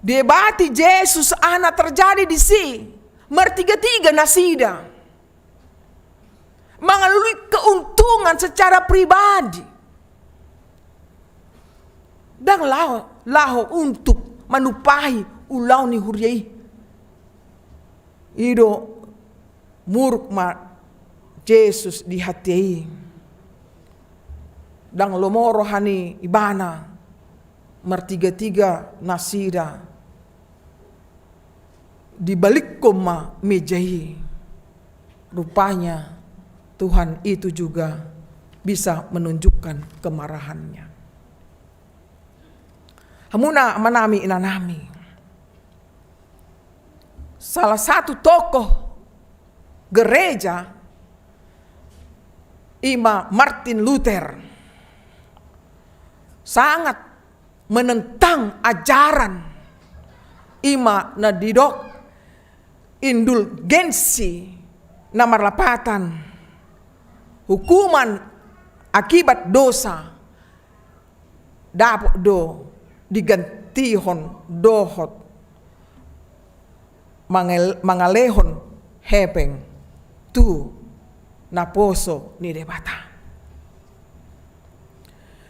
Diebati Jesus aha na terjadi disi, martiga-tiga nasida. Mangalului keuntungan secara pribadi. Ndang laho, laho untuk manumpahi ulaon ni huria i. I do muruk ma Jesus di hatiha i. Ndang lomo roha ni ibana, martiga-tiga nasida. Dibalikkon ma meja i. Rupanya Tuhan itu juga bisa menunjukkan kemarahannya. Hamuna amanami, inanami, salah satu tokoh gereja i ma Martin Luther. Sangat menentang ajaran i ma na didok indulgensi, na marlapatan hukuman akibat dosa dapot do digantihon dohot mangel-, mangalehon hepeng tu naposo ni Debata.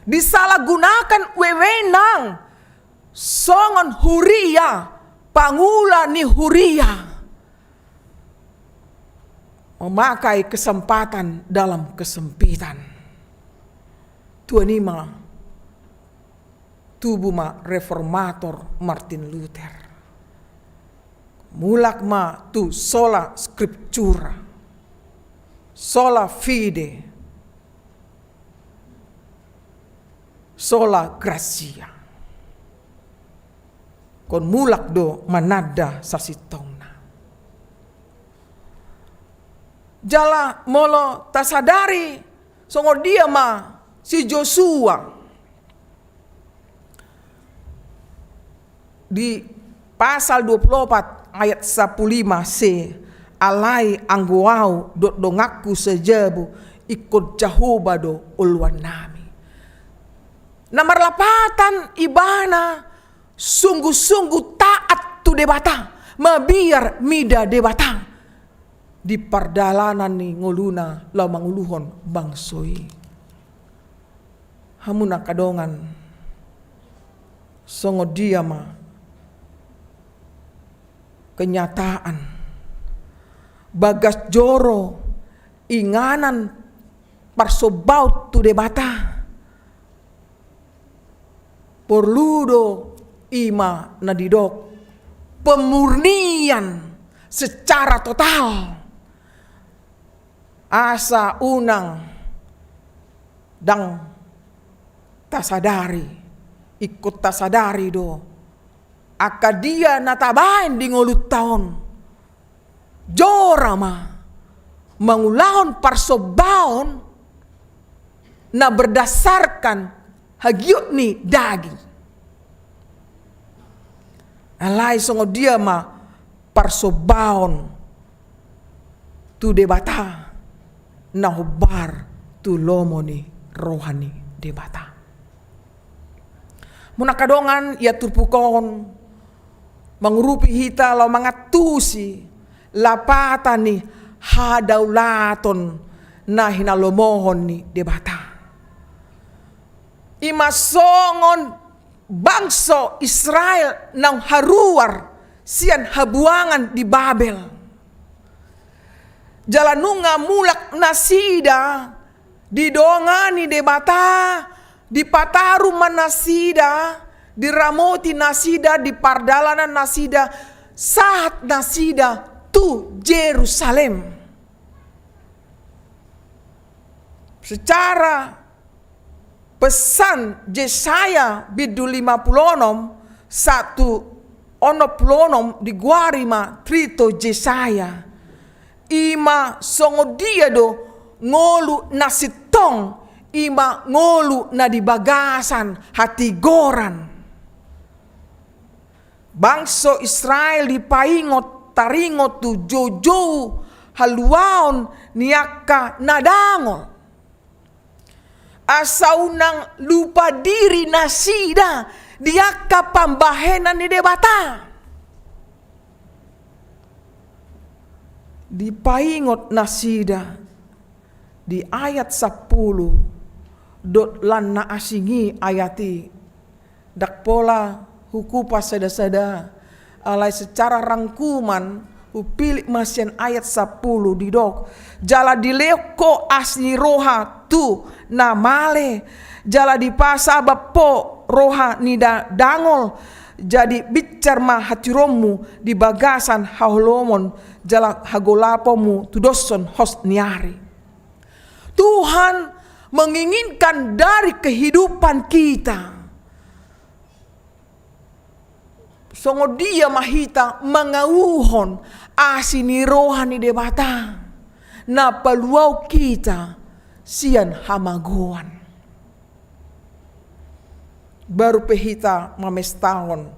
Disalahgunakan wewenang songon huria, pangula ni huria, memakai kesempatan dalam kesempitan. Tuani ma tubu ma reformator Martin Luther. Mulak ma tu sola scriptura, sola fide, sola gratia. Ingkon mulak do mananda sasintongna. Jala molo tasadari songon dia ma si Josua, di pasal dua puluh opat ayat sampulu lima se, alai anggo ahu dohot donganku sajabu, ingkon Jahowa do oloannami. Na marlapatan ibana sungguh-sungguh taat tu Debata, mabiar mida Debata di pardalanan ni ngoluna laho manguluhon bangso i. Hamu angka dongan, songon dia ma kenyataan bagas joro inganan parsombaon tu Debata? Porlu do i ma na didok pemurnian secara total. Asa unang ndang tasadari, ingkon tasadari do angka dia na tabaen di ngolunta on. Jora ma mangulahon parsombaon na berdasarkan hagiot ni daging. Alai songon dia ma parsombaon tu Debata na hombar tu lomo ni roha ni Debata. Muna angka dongan, ia turpuk on mangurupi hita laho mangantusi lapatan ni hadaulaton na hinalomohon ni Debata. I ma songon bangso Israel naung haruar sian habuangan di Babel. Jala nunga mulak nasida didongani Debata, dipataru ma nasida, diramoti nasida di pardalanan nasida, sahat nasida tu Jerusalem. Secara pesan Jesaya bindu lima pulu onom, sahat tu onom pulu onom, digoari ma Trito Jesaya. I ma songon dia do ngolu na sintong, i ma ngolu na di bagasan hatigoran. Bangso Israel dipaingot taringot tu joujou haluaon ni angka na dangol. Asa unang lupa diri nasida di angka pambahenan ni Debata. Dipaingot nasida di ayat sampulu, dohot lan na asing i ayat i. Ndang pola hukupas sada-sada, alai secara rangkuman, hupilih ma sian ayat sampulu didok, jala dilehon Ho asi ni roha tu na male, jala dipasabam Ho roha ni na dangol, jadi binsar ma hatiuronmu di bagasan haholomon, jala hagolaponmu tudoshon hos ni ari. Tuhan menginginkan dari kehidupan kita, songon dia ma hita mangauhon asi ni roha ni Debata na paluahon hita sian hamagoan. Baru pe hita mamestahon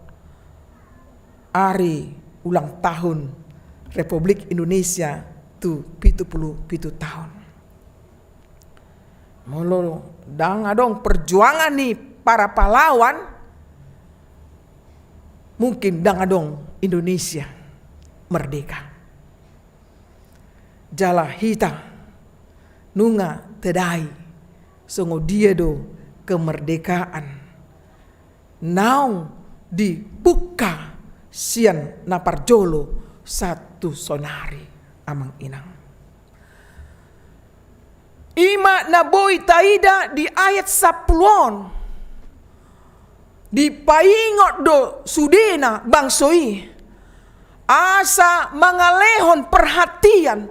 ari ulang tahun Republik Indonesia tu pitu pulu pitu taon. Molo ndang adong perjuangan ni para pahlawan, mungkin ndang adong Indonesia merdeka. Jala hita nunga tadai songon dia do kemerdekaan naung dibungka sian na parjolo sahat tu saonari, amang inang. I ma na boi taida di ayat sampulu on. Dipaingot do sudena bangso i, asa mangalehon perhatian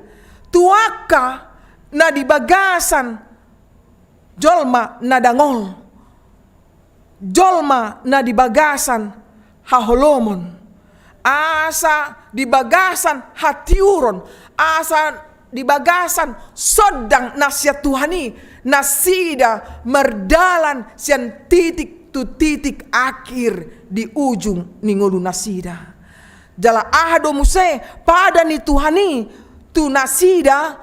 tu angka na di bagasan jolma na dangol, jolma na di bagasan haholomon, asa di bagasan hatiuron, asa di bagasan sondang na sian Tuhan i, nasida mardalan sian titik tu titik akhir di ujung ni ngolu nasida. Jala aha do muse pada ni Tuhan i tu nasida,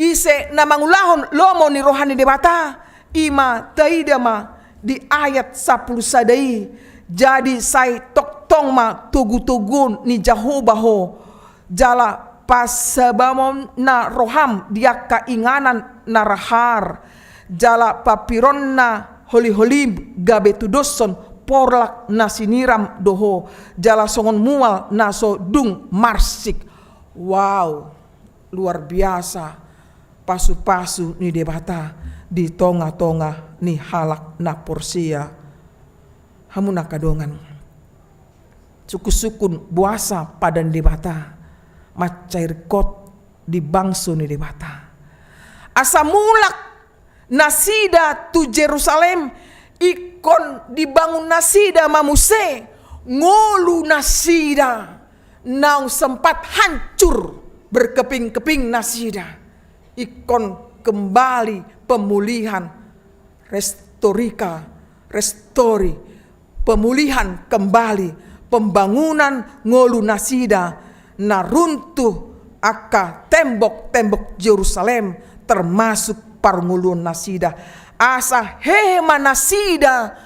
ise na mangulahon lomo ni roha ni Debata, i ma taida ma di ayat sampulu sada i. Jadi sai tongtong ma togutoguon ni Jahowa ho, jala pasabamonna roham di angka inganan na rahar, jala pampironna holiholim gabe tudoshon porlak na siniram do ho, jala songon mual na so dung marsik. Wow. Luar biasa pasupasu ni Debata di tongatonga ni halak na porsea. Hamu na angka dongan, sungkunsungkun boasa pada ni Debata mansai ringkot di bangso ni Debata. Asa mulak nasida tu Jerusalem, ingkon dibangun nasida ma muse ngolu nasida naung sempat hancur berkeping-keping nasida. Ingkon kembali pemulihan, restorika, restori, pemulihan kembali, pembangunan ngolu nasida na runtuh, angka tembok-tembok Jerusalem, termasuk parngoluon nasida. Asa hehe ma nasida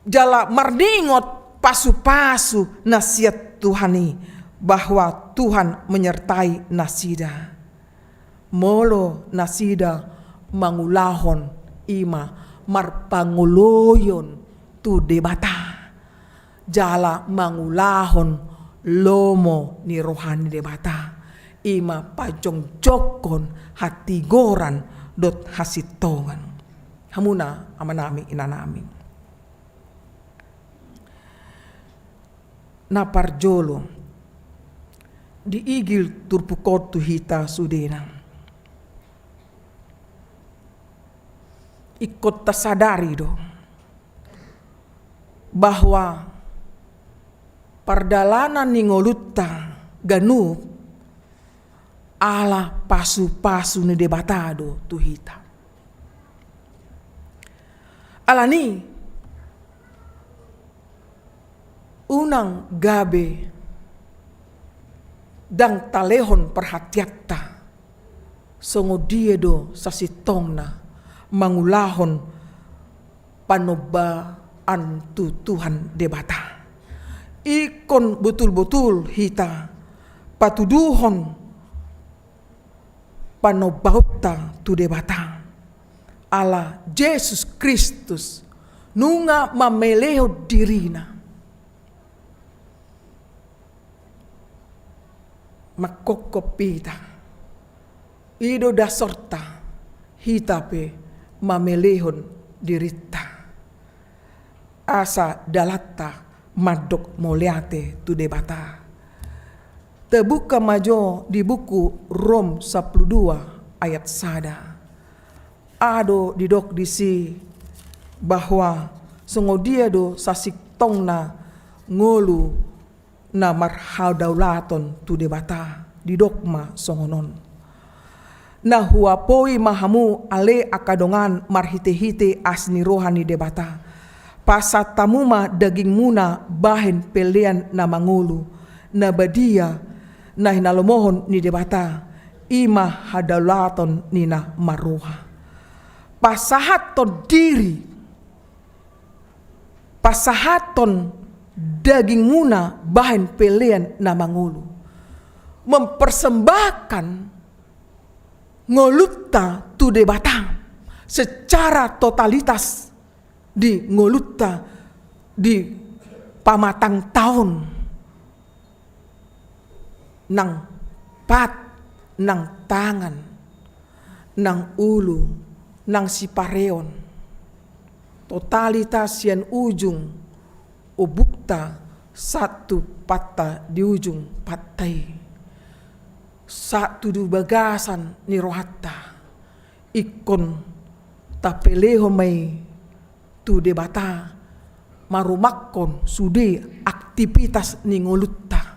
jala marningot pasupasu na sian Tuhan i, bahwa Tuhan menyertai nasida. Molo nasida mangulahon, i ma marpangoloion tu Debata, jala mangulahon lomo ni roha ni Debata, i ma pajongjongkon hatigoran dohot hasintongan. Hamuna amanami, inanami. Na parjolo, di igil turpuk on tu hita sudena, ingkon tasadari do bahwa pardalanan ni ngolunta ganup ala pasupasu ni Debata do tu hita. Alani, unang gabe ndang talehon perhatianta songon dia do sasintongna mangulahon panomba-, an tu Tuhan Debata. Ingkon botul-botul hita patuduhon panombaonta tu Debata. Ala Jesus Kristus nunga mamelehon dirina. Mangkophop hita. I do dasorta hita pe mamelehon dirinta. Asa dalanta mandok mauliate tu Debata. Tabuka ma jo di buku Rom sampulu dua ayat sada. Aha do didok disi, bahwa songon dia do sasintongna ngolu na marhadaulaton tu Debata, didok ma songon on. Na huapoi ma hamu ale angka dongan marhite-hite asi ni roha ni Debata. Pasahat hamu ma dagingmuna bahen pelean na mangolu, na badia, na hinalomohon ni Debata, i ma hadaulaton ni na marroha. Pasahathon diri, pasahathon dagingmuna bahen pelean na mangolu. Mempersembahkan ngolunta tu Debata secara totalitas di ngolunta di pamatangtaon. Nang pat, nang tangan, nang ulu, nang sipareon. Totalitas sian ujung obukta sahat tu patta di ujung patta i. Sahat tu di bagasan ni rohanta. Ingkon tapelehon ma i tu Debata, marumakhon sude aktivitas ni ngolunta.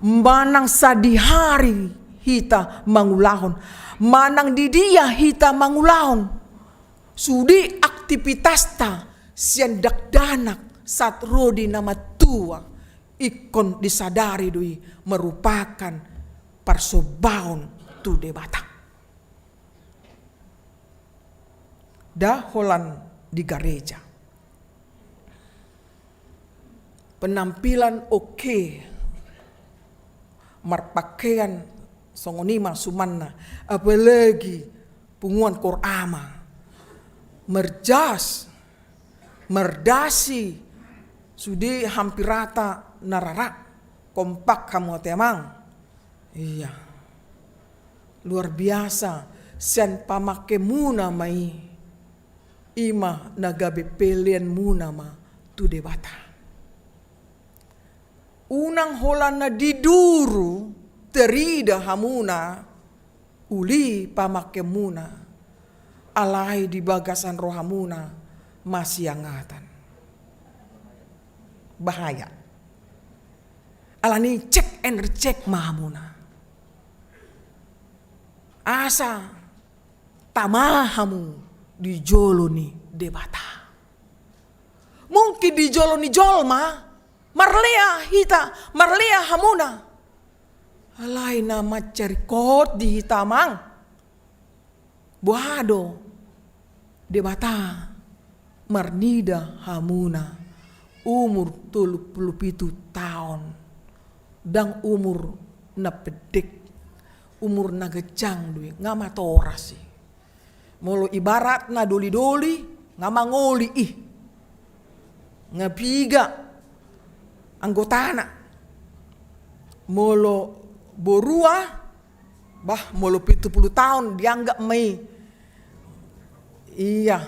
Manang sadihari hita mangulahon, manang di dia hita mangulahon, sude aktivitasta sian dakdanak sahat ro di na matua, ingkon disadari do i merupakan parsombaon tu Debata. Nda holan di gareja. Penampilan oke, marpakean songon i ma sumanna, apalagi punguan koor ama, marjas, mardasi, sude hampir rata na rara, kompak hamu ate amang. Iya. Luar biasa, sian pamakemuna ma i, i ma na gabe peleanmuna ma tu Debata. Unang holan na di duru tarida hamuna uli pamakemuna, alai di bagasan rohamuna masiangatan. Bahaya. Alani check and recheck ma hamuna. Asa tama hamu di jolo ni Debata. Mungkin di jolo ni jolma, marlea hita, marlea hamuna. Alai na mansai ringkot di hita amang. Boha do Debata marnida hamuna umur tolu pulu pitu taon, ndang umur na pendek, umur na ganjang do i, nga matoras i. Molo ibaratna doli-doli, nga mangoli i. Nga piga anggotana. Molo borua, bah, molo pitu pulu taon dianggap ma i. Iya,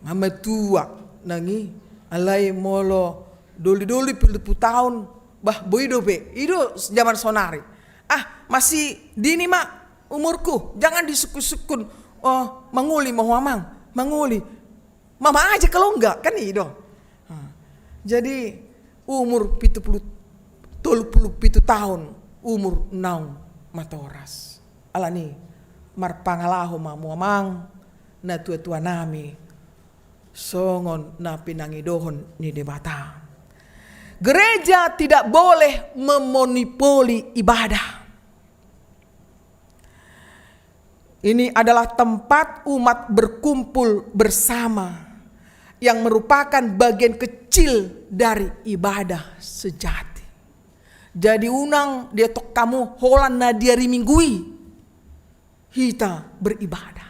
nga matua nang i. Alai molo doli-doli pitu pulu taon, bah, boi dope. I do zaman sonari. Ah, masih dini ma umurku, jangan disungkun-sungkun. Oh, mangoli ma ho amang, mangoli. Mama aja kalau enggak, kan i do. Nah, jadi umur pitu pulu, tolu pulu pitu taon umur naung matoras. Alani marpangalaho ma hamu amang, na tua-tua nami, songon na pinangidohon ni Debata. Gereja tidak boleh memonopoli ibadah. Ini adalah tempat umat berkumpul bersama yang merupakan bagian kecil dari ibadah sejati. Jadi unang dietong hamu holan na di ari Minggu i hita beribadah.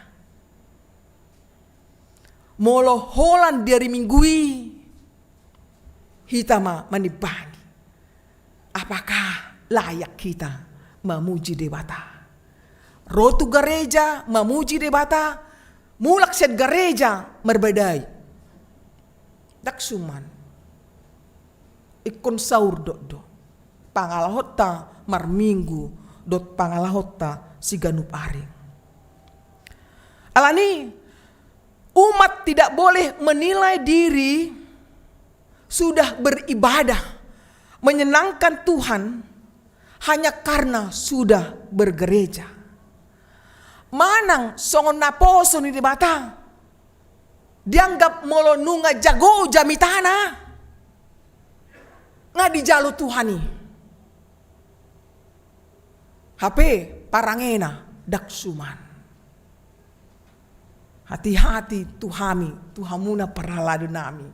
Molo holan di ari Minggu i hita ma manimbangi, apakah layak hita mamuji Debata? Ro tu gareja mamuji Debata, mulak sian gareja marbadai. Ndang suman. Ingkon saurdot do pangalahonta marminggu dohot pangalahonta siganup ari. Alani, umat tidak boleh menilai diri sudah beribadah, menyenangkan Tuhan hanya karena sudah bergereja. Manang songon naposo ni Debata, dianggap molo nunga jago jamitana, nga dijalo Tuhan i. Hape parangena ndang suman. Hati-hati tu hami, tu hamuna parhalado nami.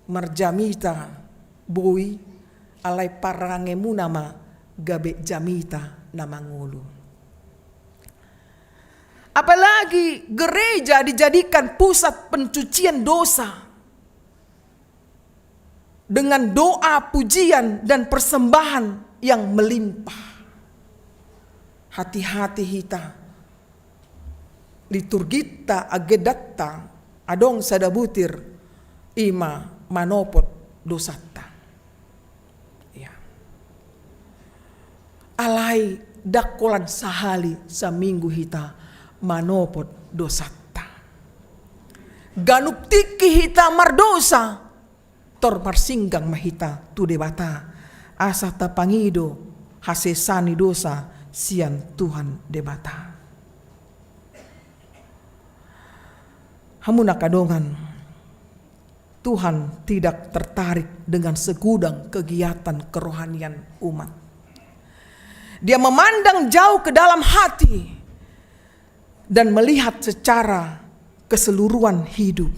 Marjamita boi, alai parangemuna ma gabe jamita na mangolu. Apalagi gereja dijadikan pusat pencucian dosa dengan doa, pujian, dan persembahan yang melimpah. Hati-hati hita, liturgita, agendatta, adong sada butir, ima manopot dosanta. Ya. Alai ndang holan sahali saminggu hita manopot dosanta. Ganup tingki hita mardosa, tor marsinggang ma hita tu Debata, asa tapangido hasesaan ni dosa sian Tuhan Debata. Hamu angka dongan, Tuhan tidak tertarik dengan segudang kegiatan kerohanian umat. Dia memandang jauh ke dalam hati dan melihat secara keseluruhan hidup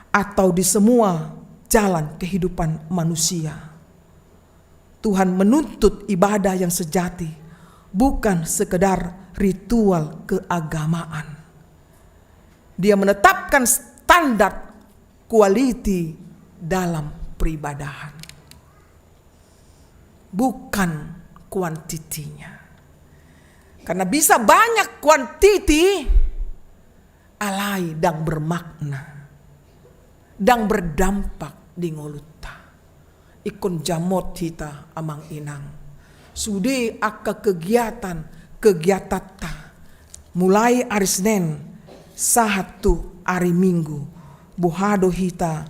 atau di semua jalan kehidupan manusia. Tuhan menuntut ibadah yang sejati, bukan sekedar ritual keagamaan. Dia menetapkan standar quality dalam peribadahan, bukan kuantitinya. Karena bisa banyak kuantiti, alai ndang bermakna, ndang berdampak di ngolunta. Ingkon jamot hita amang inang. Sude angka kegiatan, kegiatanta, mulai ari Senen sahat tu ari Minggu, boha do hita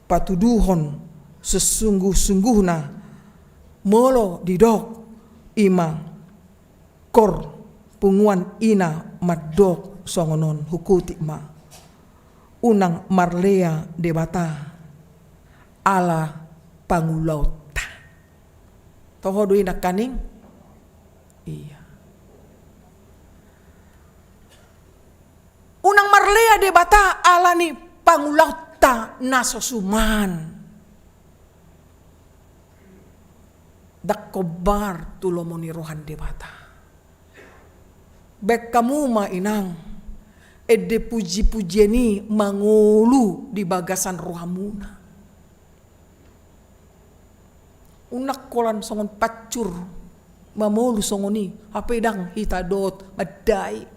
patuduhon sesungguh-sungguhna, molo didok ima kor punguan ina mandok songon on, hukutik ma: Unang marlea Debata ala pangulaonta. Toho do i nangkaning? Iya. Unang marlea Debata ala ni pangulaonta na so suman. Ndang hombar tu lomo ni roha ni Debata. Baen hamu ma inang, ende puji-pujian i mangolu di bagasan rohamuna. Unang holan songon pansur mamolu songon i, hape ndang hita dohot mandai.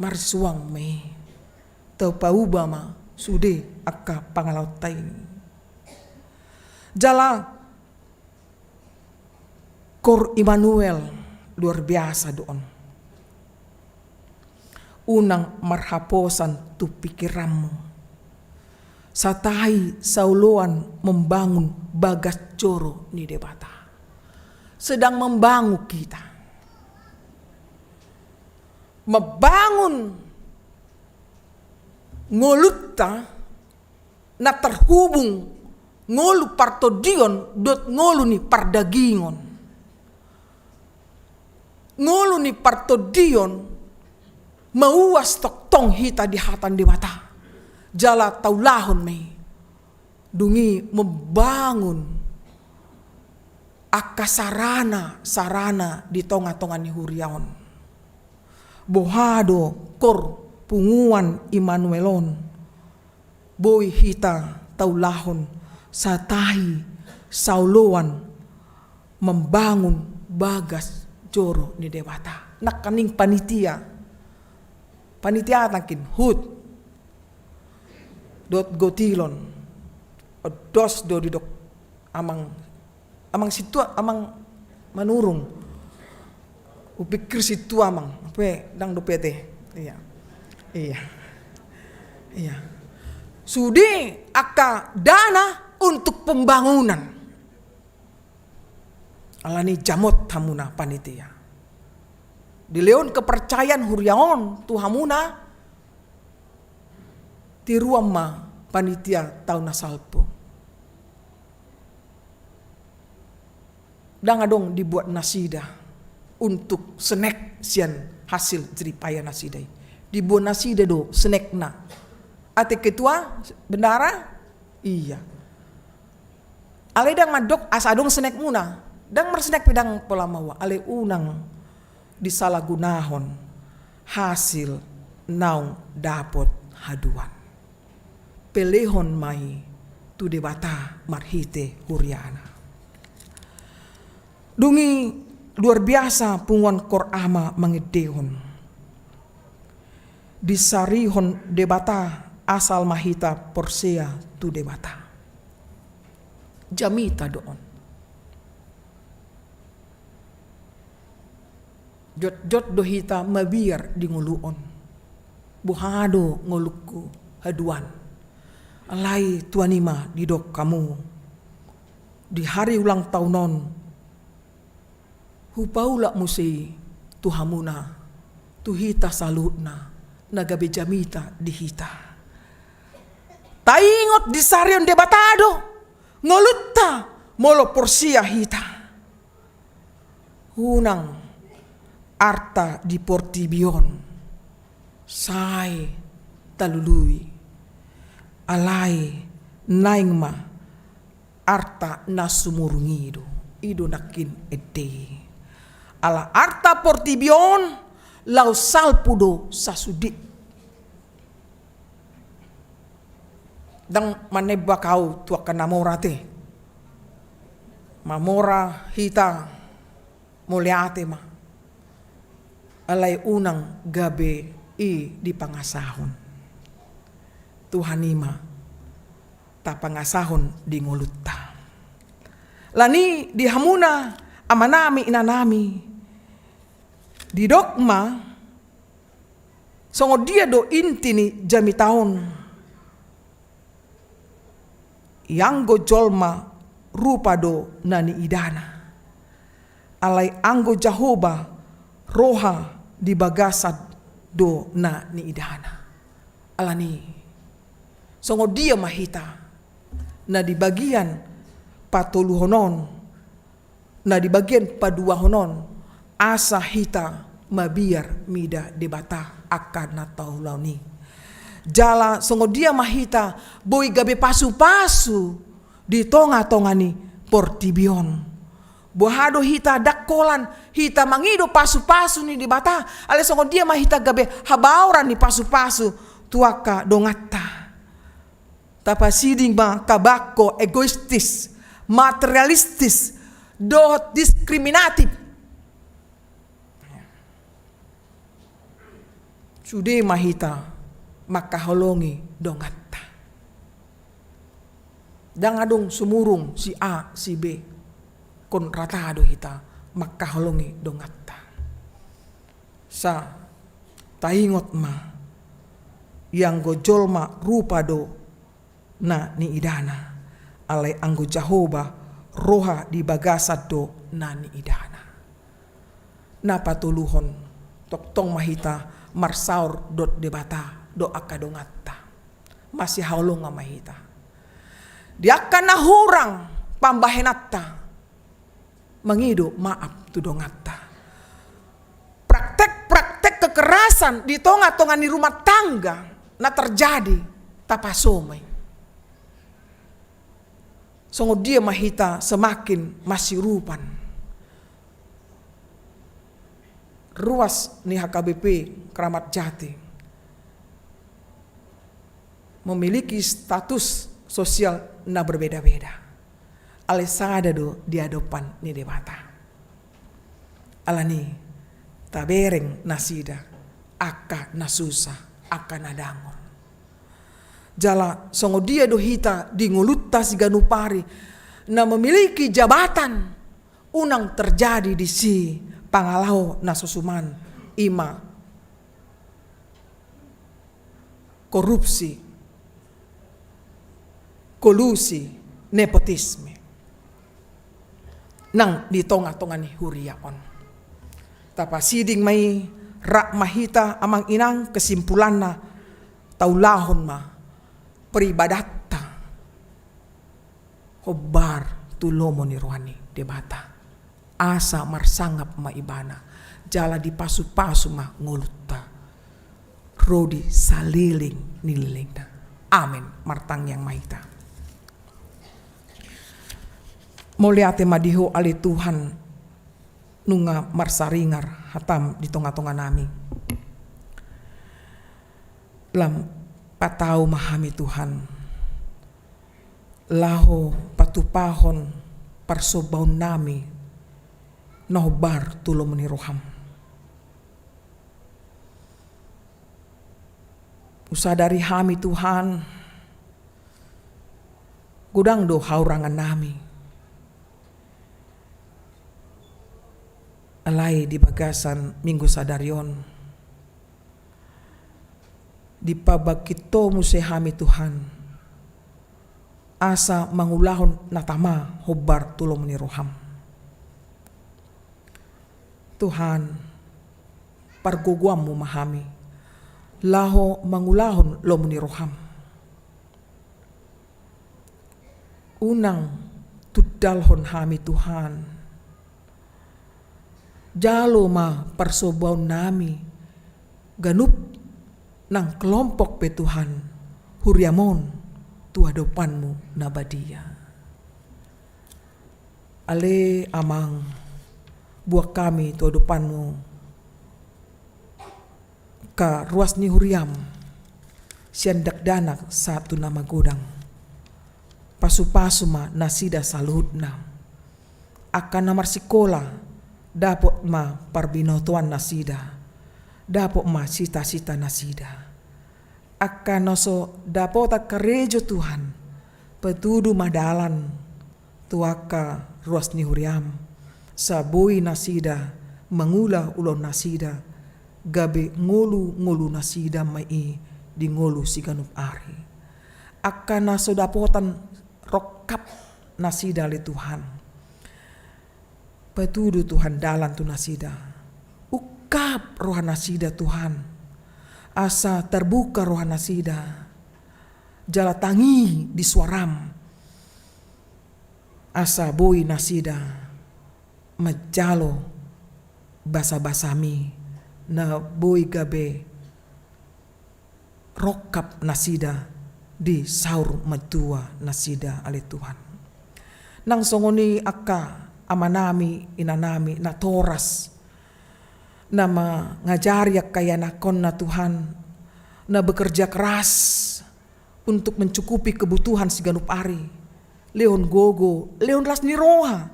Marsuang ma i, tapauba ma sude angka pangalaonta i. Jala kor Immanuel, luar biasa do on. Unang marhaposan tu pikiranmu. Satai saoloan membangun bagas joro ni Debata. Sedang membangun kita. Membangun ngolunta na terhubung ngolu partondion dohot ngolu ni pardagingon. Ngolu ni partondion mauas tongtong tong hita di hata ni Debata. Jala taulahon ma i. Dung i membangun angka sarana, sarana di tonga-tonga ni huria on. Boha do, kor, punguan Immanuel on. Boi hita taulahon satahi saoloan membangun bagas joro ni Debata. Nangkaning panitia. Panitia nangkin hut. Dot gotilon. Odos do didok amang, amang sintua, amang Manurung. Hupikir sintua amang, pe ndang dope ate. Iya. Iya. Iya. Sude angka dana untuk pembangunan. Alani jamot hamuna panitia. Dilehon kepercayaan huria on tu hamuna, tiruan ma panitia taon na salpu. Ndang adong dibuat nasida untuk snack sian hasil jeripaya nasida i. Dibuat nasida do snackna. Ate ketua, bendahara? Iya. Alai ndang mandok asa adong snackmuna. Ndang marsnack pe ndang pola maua. Alai unang disalagunahon hasil naung dapot haduan. Pelehon ma i tu Debata marhite huriana. Dung i luar biasa punguan kor ama mangendehon. Disarihon Debata asal ma hita porsea tu Debata. Jamita do on. Jotjot do hita mabiar di ngolu on. Boha do ngolungku haduan. Alai Tuhan i ma didok hamu. Di hari ulang tahun on. Hupaulak muse i tu hamuna, tu hita saluhutna, na gabe jamita di hita. Taingot disarihon Debata do ngolunta molo porsea hita. Unang arta di portibi on sai talului, alai naeng ma arta na sumurung i do, i do nangkin ende i. Ala arta portibi on laho salpu do sasude. Ndang manembak au tu angka na mora ate. Mamora hita, mauliate ma. Alai unang gabe i dipangasahon. Tuhan i ma tapangasahon di ngolunta. Alani di hamuna amanami inanami, didok ma songon dia do inti ni jamita on. Ianggo jolma rupa do na niidana. Alai anggo Jahowa roha di bagasan do na niidana. Alani songon dia ma hita na di bagian patoluhon on, na di bagian paduahon on, asa hita mabiar mida Debata angka na taulahon i. Jala songon dia ma hita boi gabe pasupasu di tongatonga ni portibi on. Boha do hita ndang holan hita mangido pasupasu ni Debata, alai songon dia ma hita gabe habaoran ni pasupasu tu angka donganta. Tapasiding ma angka bangko egoistis, materialistis, dohot diskriminatif. Sude ma hita mangkaholongi donganta. Ndang adong sumurung si A, si B. Ingkon rata do hita mangkaholongi donganta. Sa taingot ma, ianggo jolma rupa do na niidana, alai anggo Jahowa roha di bagasan do na niidana. Na patoluhon, tongtong ma hita marsaor dohot Debata dohot angka donganta. Masihaholongan ma hita. Di angka na hurang pambahenanta, mangido maaf tu donganta. Praktek-praktek kekerasan San di tonga-tonga ni rumah tangga na terjadi, tapasomai. Songon dia ma hita semakin masiurupan. Ruas ni H K B P Kramat Jati memiliki status sosial na berbeda-beda. Alai sada do di adopan ni Debata. Alani tabereng nasida angka na susah, angka na dangol. Jala songon dia do hita di ngolunta siganup ari na memiliki jabatan, unang terjadi disi pangalaho na so suman, ima korupsi, kolusi, nepotisme nang di tonga-tonga ni huria on. Tapasiding ma i, rap ma hita amang inang, kesimpulanna taulahon ma peribadatta hombar tu lomo ni roha ni Debata. Asa marsangap ma ibana, jala dipasu-pasu ma ngolunta ro di saleleng ni lelengna. Amen. Martangiang ma hita. Mauliate ma di Ho ale Tuhan, nunga marsaringar hatam di tonga-tonga nami. Lam patau ma hami Tuhan, laho patupahon parsombaon nami na hombar tu lomo ni roham. Husadari hami Tuhan, godang do haurangan nami. Alai di bagasan Minggu sadari on, dipabangkit Ho muse hami Tuhan, asa mangulahon na tama hombar tu lomo ni roham. Tuhan, pargogoanmu ma hami laho mangulahon lomo ni roham. Unang tundalhon hami Tuhan. Jalo ma parsombaon nami ganup nang kelompok pe Tuhan, huriam on tu adopanmu na badia. Ale Amang, buat hami tu adopanmu angka ruas ni huriam, sian dakdanak sahat tu na magodang. Pasu-pasu ma nasida saluhutna. Angka na marsikola, dapot ma parbinotoan nasida, dapot ma sita-sita nasida. Angka na so dapotan karejo Tuhan, patudu ma dalan tu angka ruas ni huriam, asa boi nasida mangula ulaon nasida, gabe ngolu-ngolu nasida ma i di ngolu siganup ari. Angka na so dapotan rongkap nasida ale Tuhan, patudu Tuhan dalan tu nasida. Ungkap roha nasida Tuhan, asa tarbuka roha nasida, jala tangi di suaram, asa boi nasida manjalo basa-basami na boi gabe rongkap nasida di saur matua nasida ale Tuhan. Nang songon i angka amanami, inanami, natoras, na mangajari angka ianakkonna Tuhan, na bekerja keras untuk mencukupi kebutuhan siganup ari. Lehon gogo, lehon las ni roha,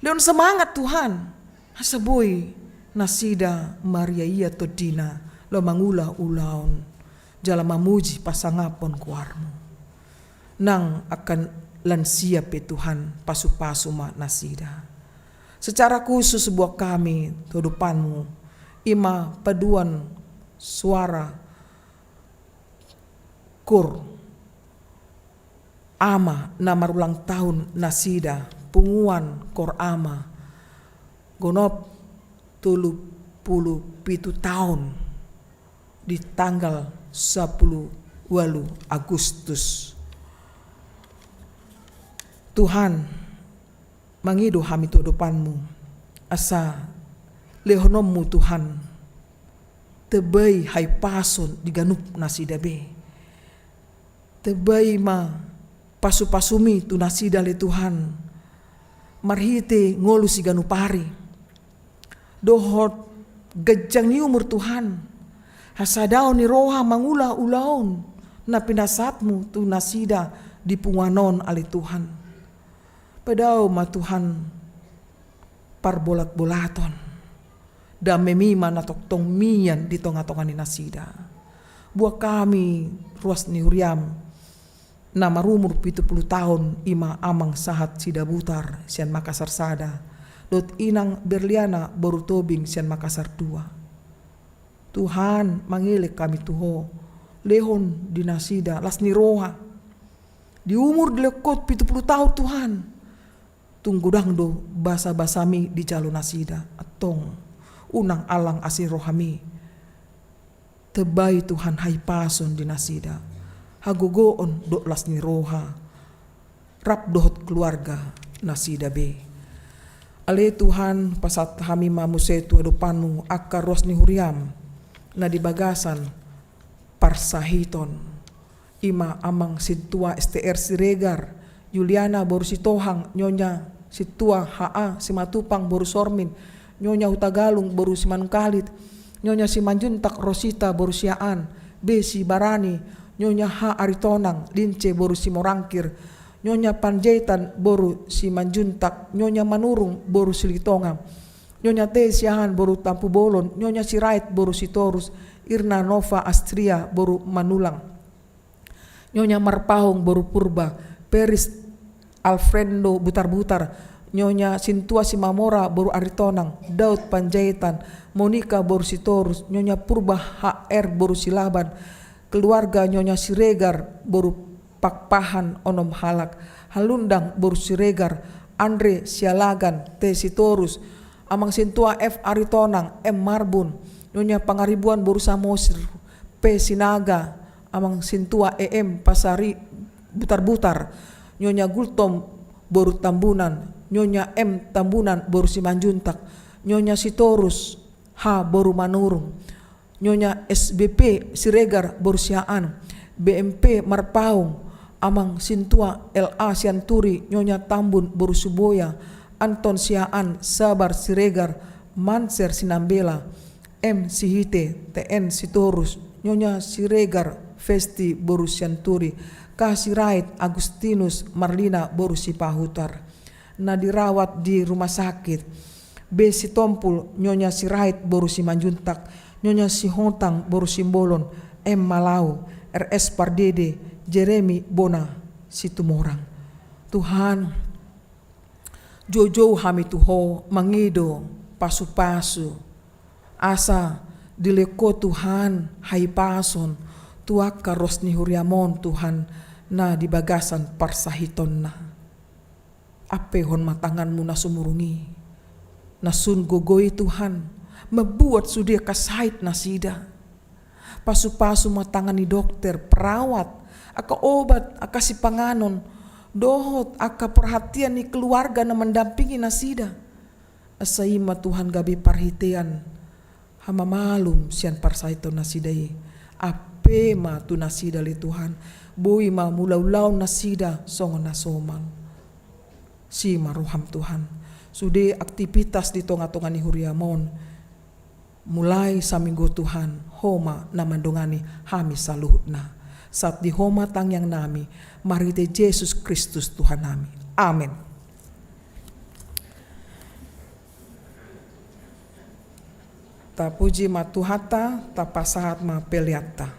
lehon semangat Tuhan, asa boi nasida mariaia tondina laho mangula ulaon jala mamuji pasangapon goarmu. Nang angka lansia pe Tuhan, pasu-pasu ma nasida. Secara khusus buat hami tu adopanmu, ima paduan suara KOR Ama na marulang tahun nasida, punguan KOR Ama, gonop tolu pulu pitu taon di tanggal sampulu ualu Agustus. Tuhan, mangido hami tu adopanmu, asa lehononmu Tuhan Tambai hahipason di ganup nasida be. Tambai ma pasupasumi tu nasida ale Tuhan, marhite ngolu siganup ari dohot ganjang ni umur Tuhan, hasadaon ni roha mangula ulaon na pinasahatmu tu nasida di punguan on ale Tuhan. Padao ma Tuhan parbolatbolaton. Damemi ma na tongtong mian di tongatonga ni nasida. Buat hami ruas ni huriam na marumur pitu pulu taon, i ma Amang Sahat Sidabutar sian Makassar sada, dohot Inang Berliana boru Tobing sian Makassar dua. Tuhan, mangelek hami tu Ho, lehon di nasida las ni roha di umur dilehon Ho pitu pulu taon Tuhan. Tung godang do basabasami dijalo nasida. Antong unang alang asi rohami. Tambai Tuhan hahipason di nasida, hagogoon dohot las ni roha rap dohot keluarga nasida be. Ale Tuhan, pasahat hami ma muse tu adopanmu angka ruas ni huriam na di bagasan parsahiton. I ma Amang Sintua S T R Siregar, Juliana boru Sitohang, Nyonya Sintua H A Simatupang boru Sormin, Nyonya Hutagalung boru Simanungkalit, Nyonya Simanjuntak Rosita boru Siaan, B Sibarani, Nyonya H Aritonang, Lince boru Simorangkir, Nyonya Panjaitan boru Simanjuntak, Nyonya Manurung boru Silitonga, Nyonya T Siahaan boru Tampubolon, Nyonya Sirait boru Sitorus, Irna Nova Astria boru Manulang, Nyonya Marpahung boru Purba, Peris Alfrendo Butarbutar, Nyonya Sintua Simamora boru Aritonang, Daud Panjaitan, Monika boru Sitorus, Nyonya Purba H R boru Silaban, keluarga Nyonya Siregar boru Pakpahan onom halak, Halundang boru Siregar, Andre Sialagan, T Sitorus, Amang Sintua F Aritonang, M Marbun, Nyonya Pangaribuan boru Samosir, P Sinaga, Amang Sintua E M Pasari Butarbutar, Nyonya Gultom boru Tambunan, Nyonya M Tambunan boru Simanjuntak, Nyonya Sitorus H boru Manurung, Nyonya S B P Siregar boru Siaan, B M P Marpaung, Amang Sintua L A Sianturi, Nyonya Tambun boru Suboya, Anton Siaan, Sabar Siregar, Manser Sinambela, M Sihite, T N Sitorus, Nyonya Siregar Festi boru Sianturi, K Sirait Agustinus, Marlina boru Sipahutar, na dirawat di rumah sakit, B Sitompul, Nyonya Sirait boru Simanjuntak, Nyonya Sihotang boru Simbolon, M Malau, R S Pardede, Jeremi bona Situmorang. Tuhan, joujou hami tu Ho mangido pasupasu, asa dilehon Ho Tuhan hahipason tu angka ruas ni huriam on Tuhan, na di bagasan parsahitonna. Ampehon ma tanganmu na sumurung i, na sun gogo i Tuhan, mambuat sude angka sahit nasida. Pasupasu ma tangan ni dokter, perawat, angka obat, angka sipanganon, dohot angka perhatian ni keluarga na mandampingi nasida. Asa i ma Tuhan gabe parhitean hamamalum sian parsahiton nasida i. Ampe ma tu nasida ale Tuhan, boi ma mangula ulaon nasida songon na somal. Si ma roham Tuhan, sude aktivitas di tongatonga ni huriam on. Mulai saminggu Tuhan, Ho ma na mandongani hami saluhutna. Sahat di Ho ma tangiang nami, marhite Jesus Kristus Tuhan nami. Amen. Tapuji ma Tuhanta, tapasahat ma peleanta.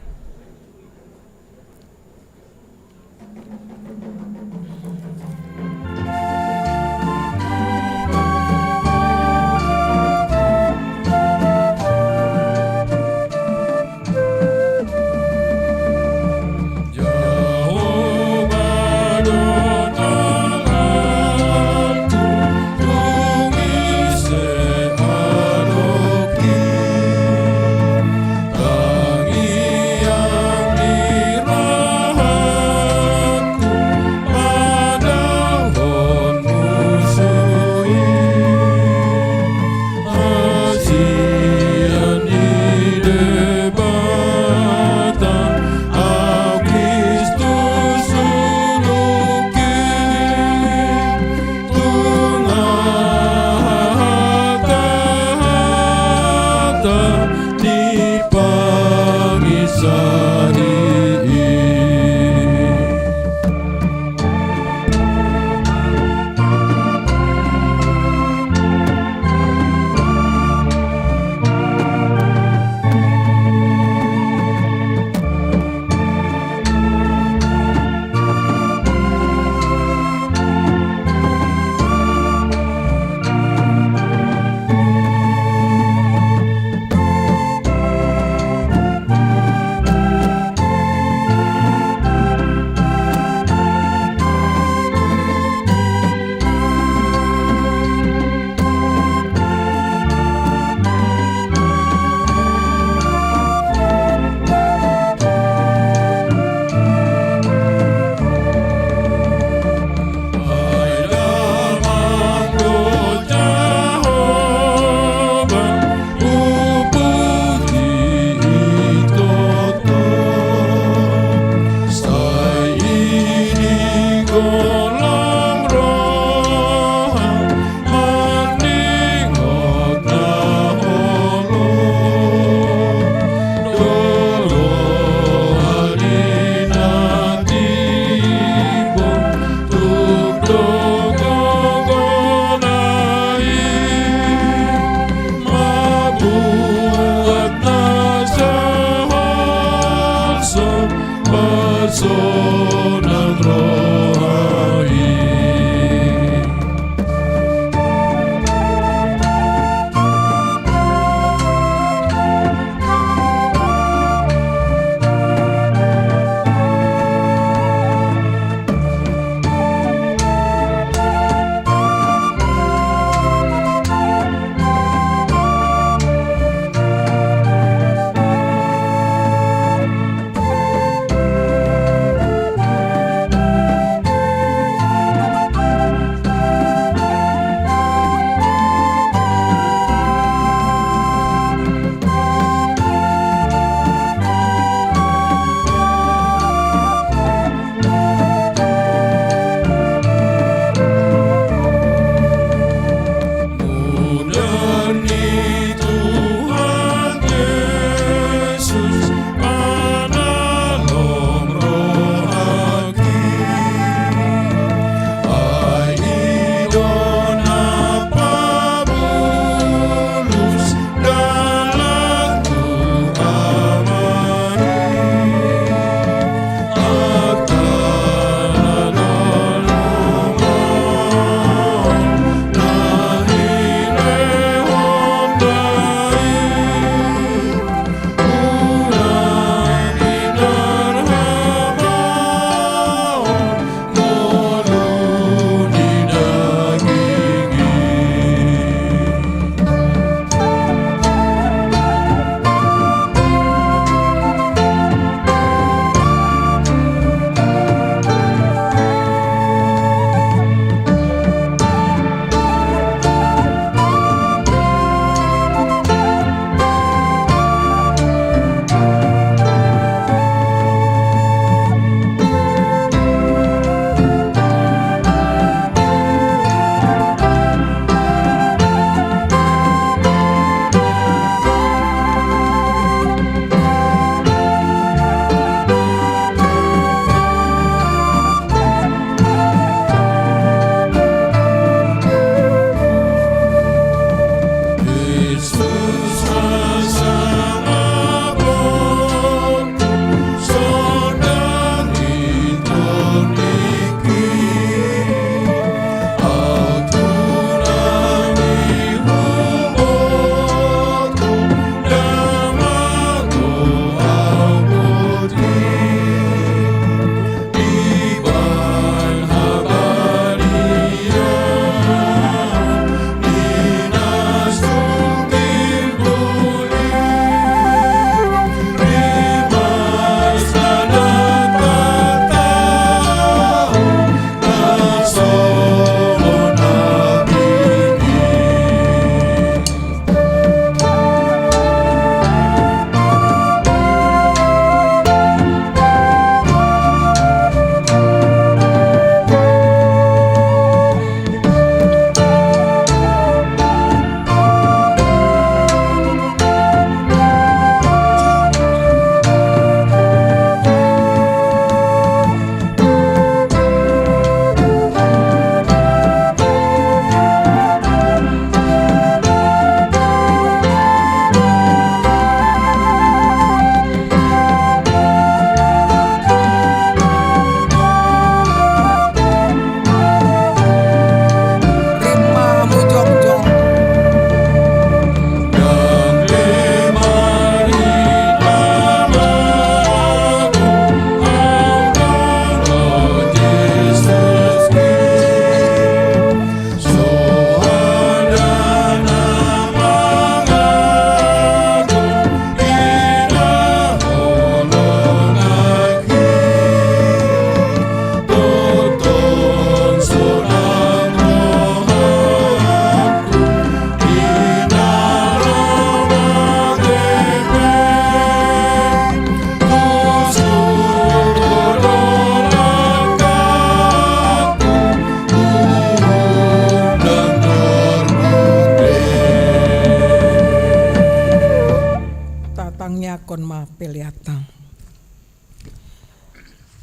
Peleanta.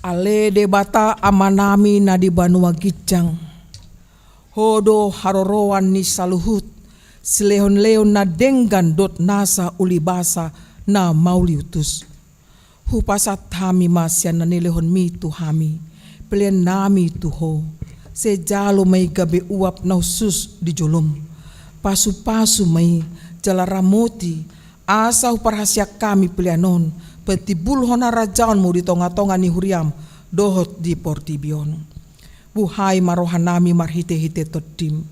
Ale Debata Amanami na di banua ginjang, Ho do haroroan ni saluhut silehonlehon na denggan dohot nasa ulibasa na mauliutus. Hupasahat hami ma sian na nilehonMi tu hami peleannami tu Ho. Sai jalo ma i gabe uap na hushus di joloM. Pasupasu ma i jala ramoti, asa huparhaseang hami pelean on patimbulhon harajaonMu di tongatonga ni huriaM dohot di portibi on. Buhai ma rohanami marhitehite TondiM,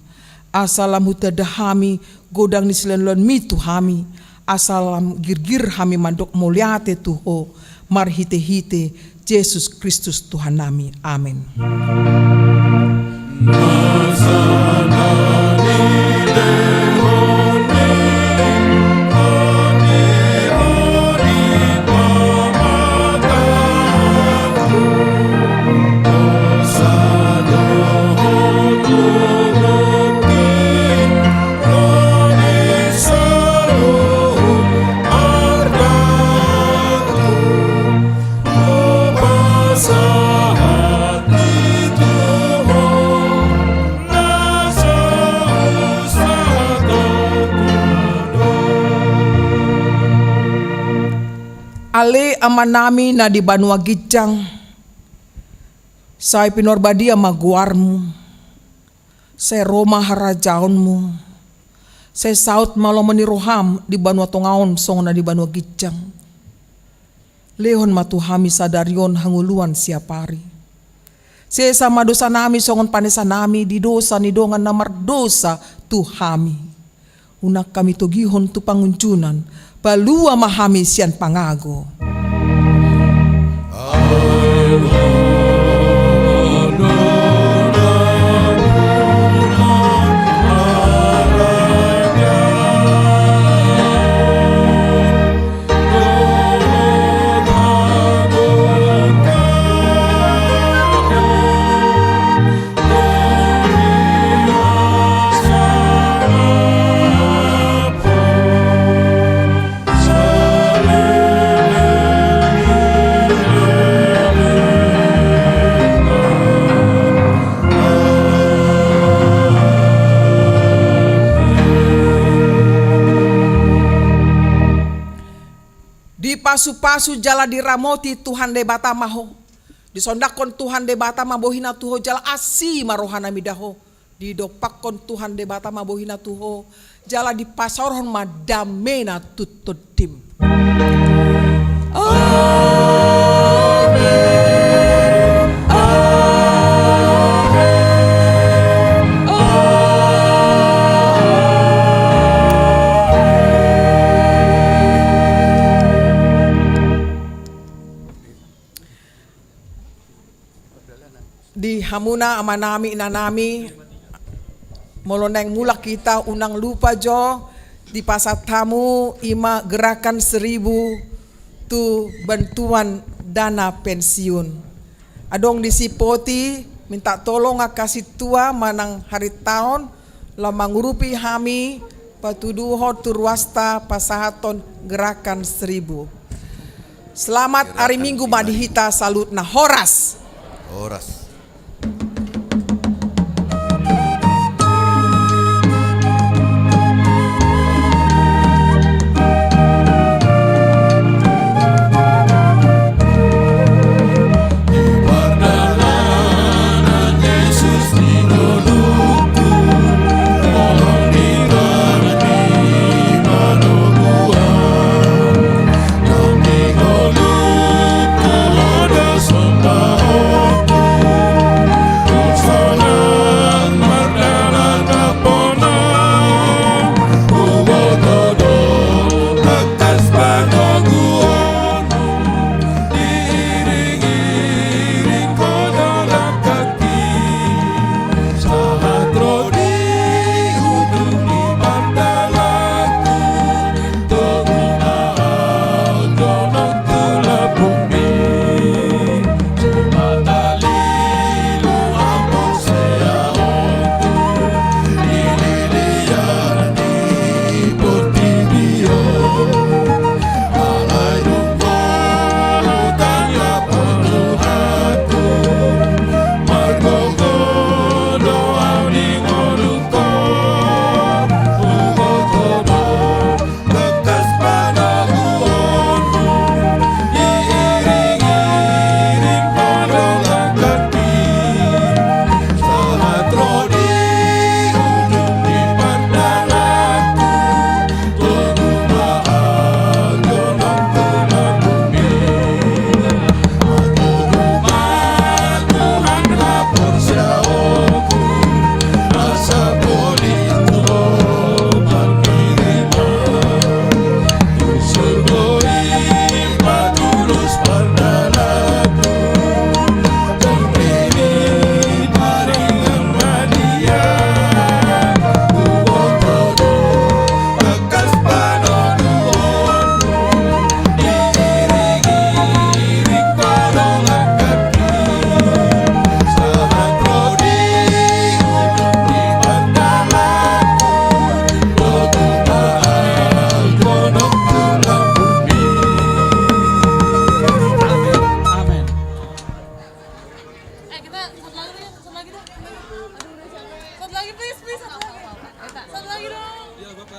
asa lam hutanda hami godang ni silehonlehonMi tu hami, asa lam girgir hami mandok mauliate tu Ho, marhitehite Jesus Kristus Tuhannami. Amen. Ale Amanami na di banua ginjang, sai pinarbadia ma goarMu, sai ro ma harajaonMu, sai saut ma lomo ni rohaM di banua tonga on songon na di banua ginjang. Lehon ma tu hami sadari on hangoluan siapari. Sesa ma dosanami songon panesanami di dosa ni dongan na mardosa tu hami. Unang hami togihon tu pangunjunan, palua ma hami sian pangago. Dipasupasu jala diramoti Tuhan Debata ma ho. Disondangkon Tuhan Debata ma bohiNa tu ho jala asi ma rohaNa mida ho. Didompakkon Tuhan Debata ma bohiNa tu ho jala dipasaorhon ma dameNa tu tondim. Amen. Amen. Amen. Di hamuna amanami, inanami, molo naeng mulak hita, unang lupa jo dipasahat hamu ima gerakan seribu tu bantuan dana pensiun. Adong disi poti, minta tolong angka sintua manang harinta on, laho mangurupi hami patuduhon tu ruasta pasahathon gerakan seribu. Selamat hari Minggu ma di hita saluhutna. Horas. Horas.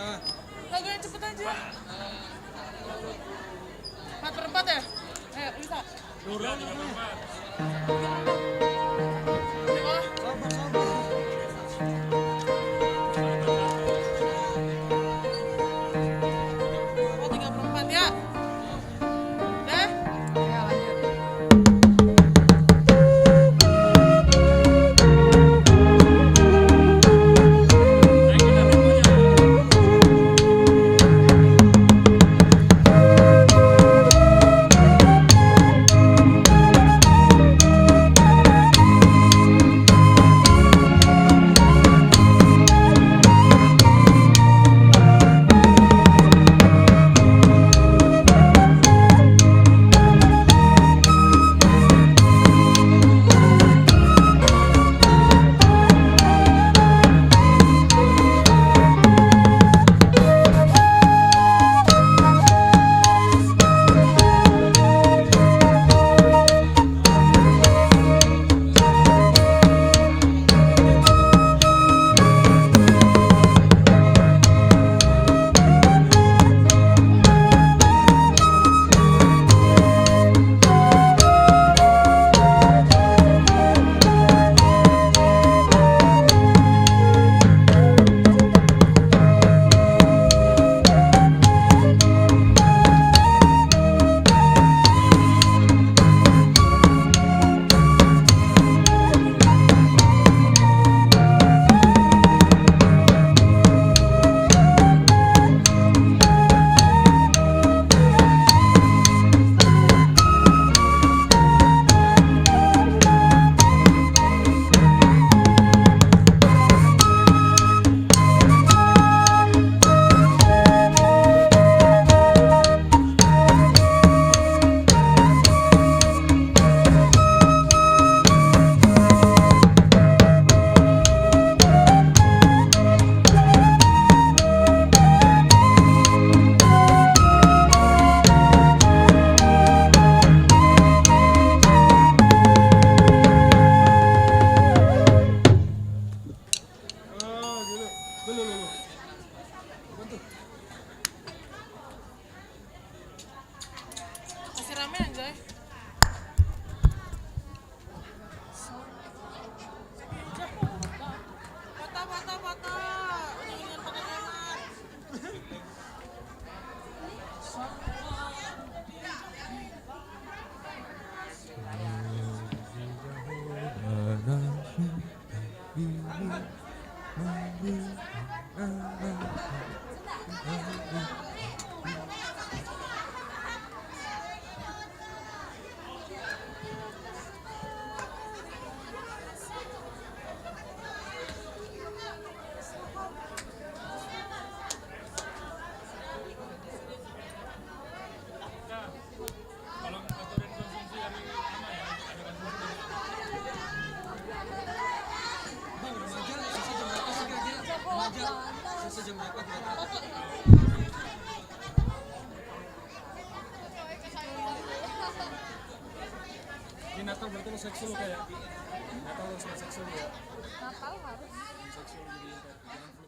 Lagu yang cepet aja. Empat per empat ya? Ayo, bisa. Masih rame, anjay. Foto, foto, foto. Udah, udah, pakai helm. Ini Natal berarti lo seksual kayak. Natal lo seksual ya. Natal harus. Seksual jadi.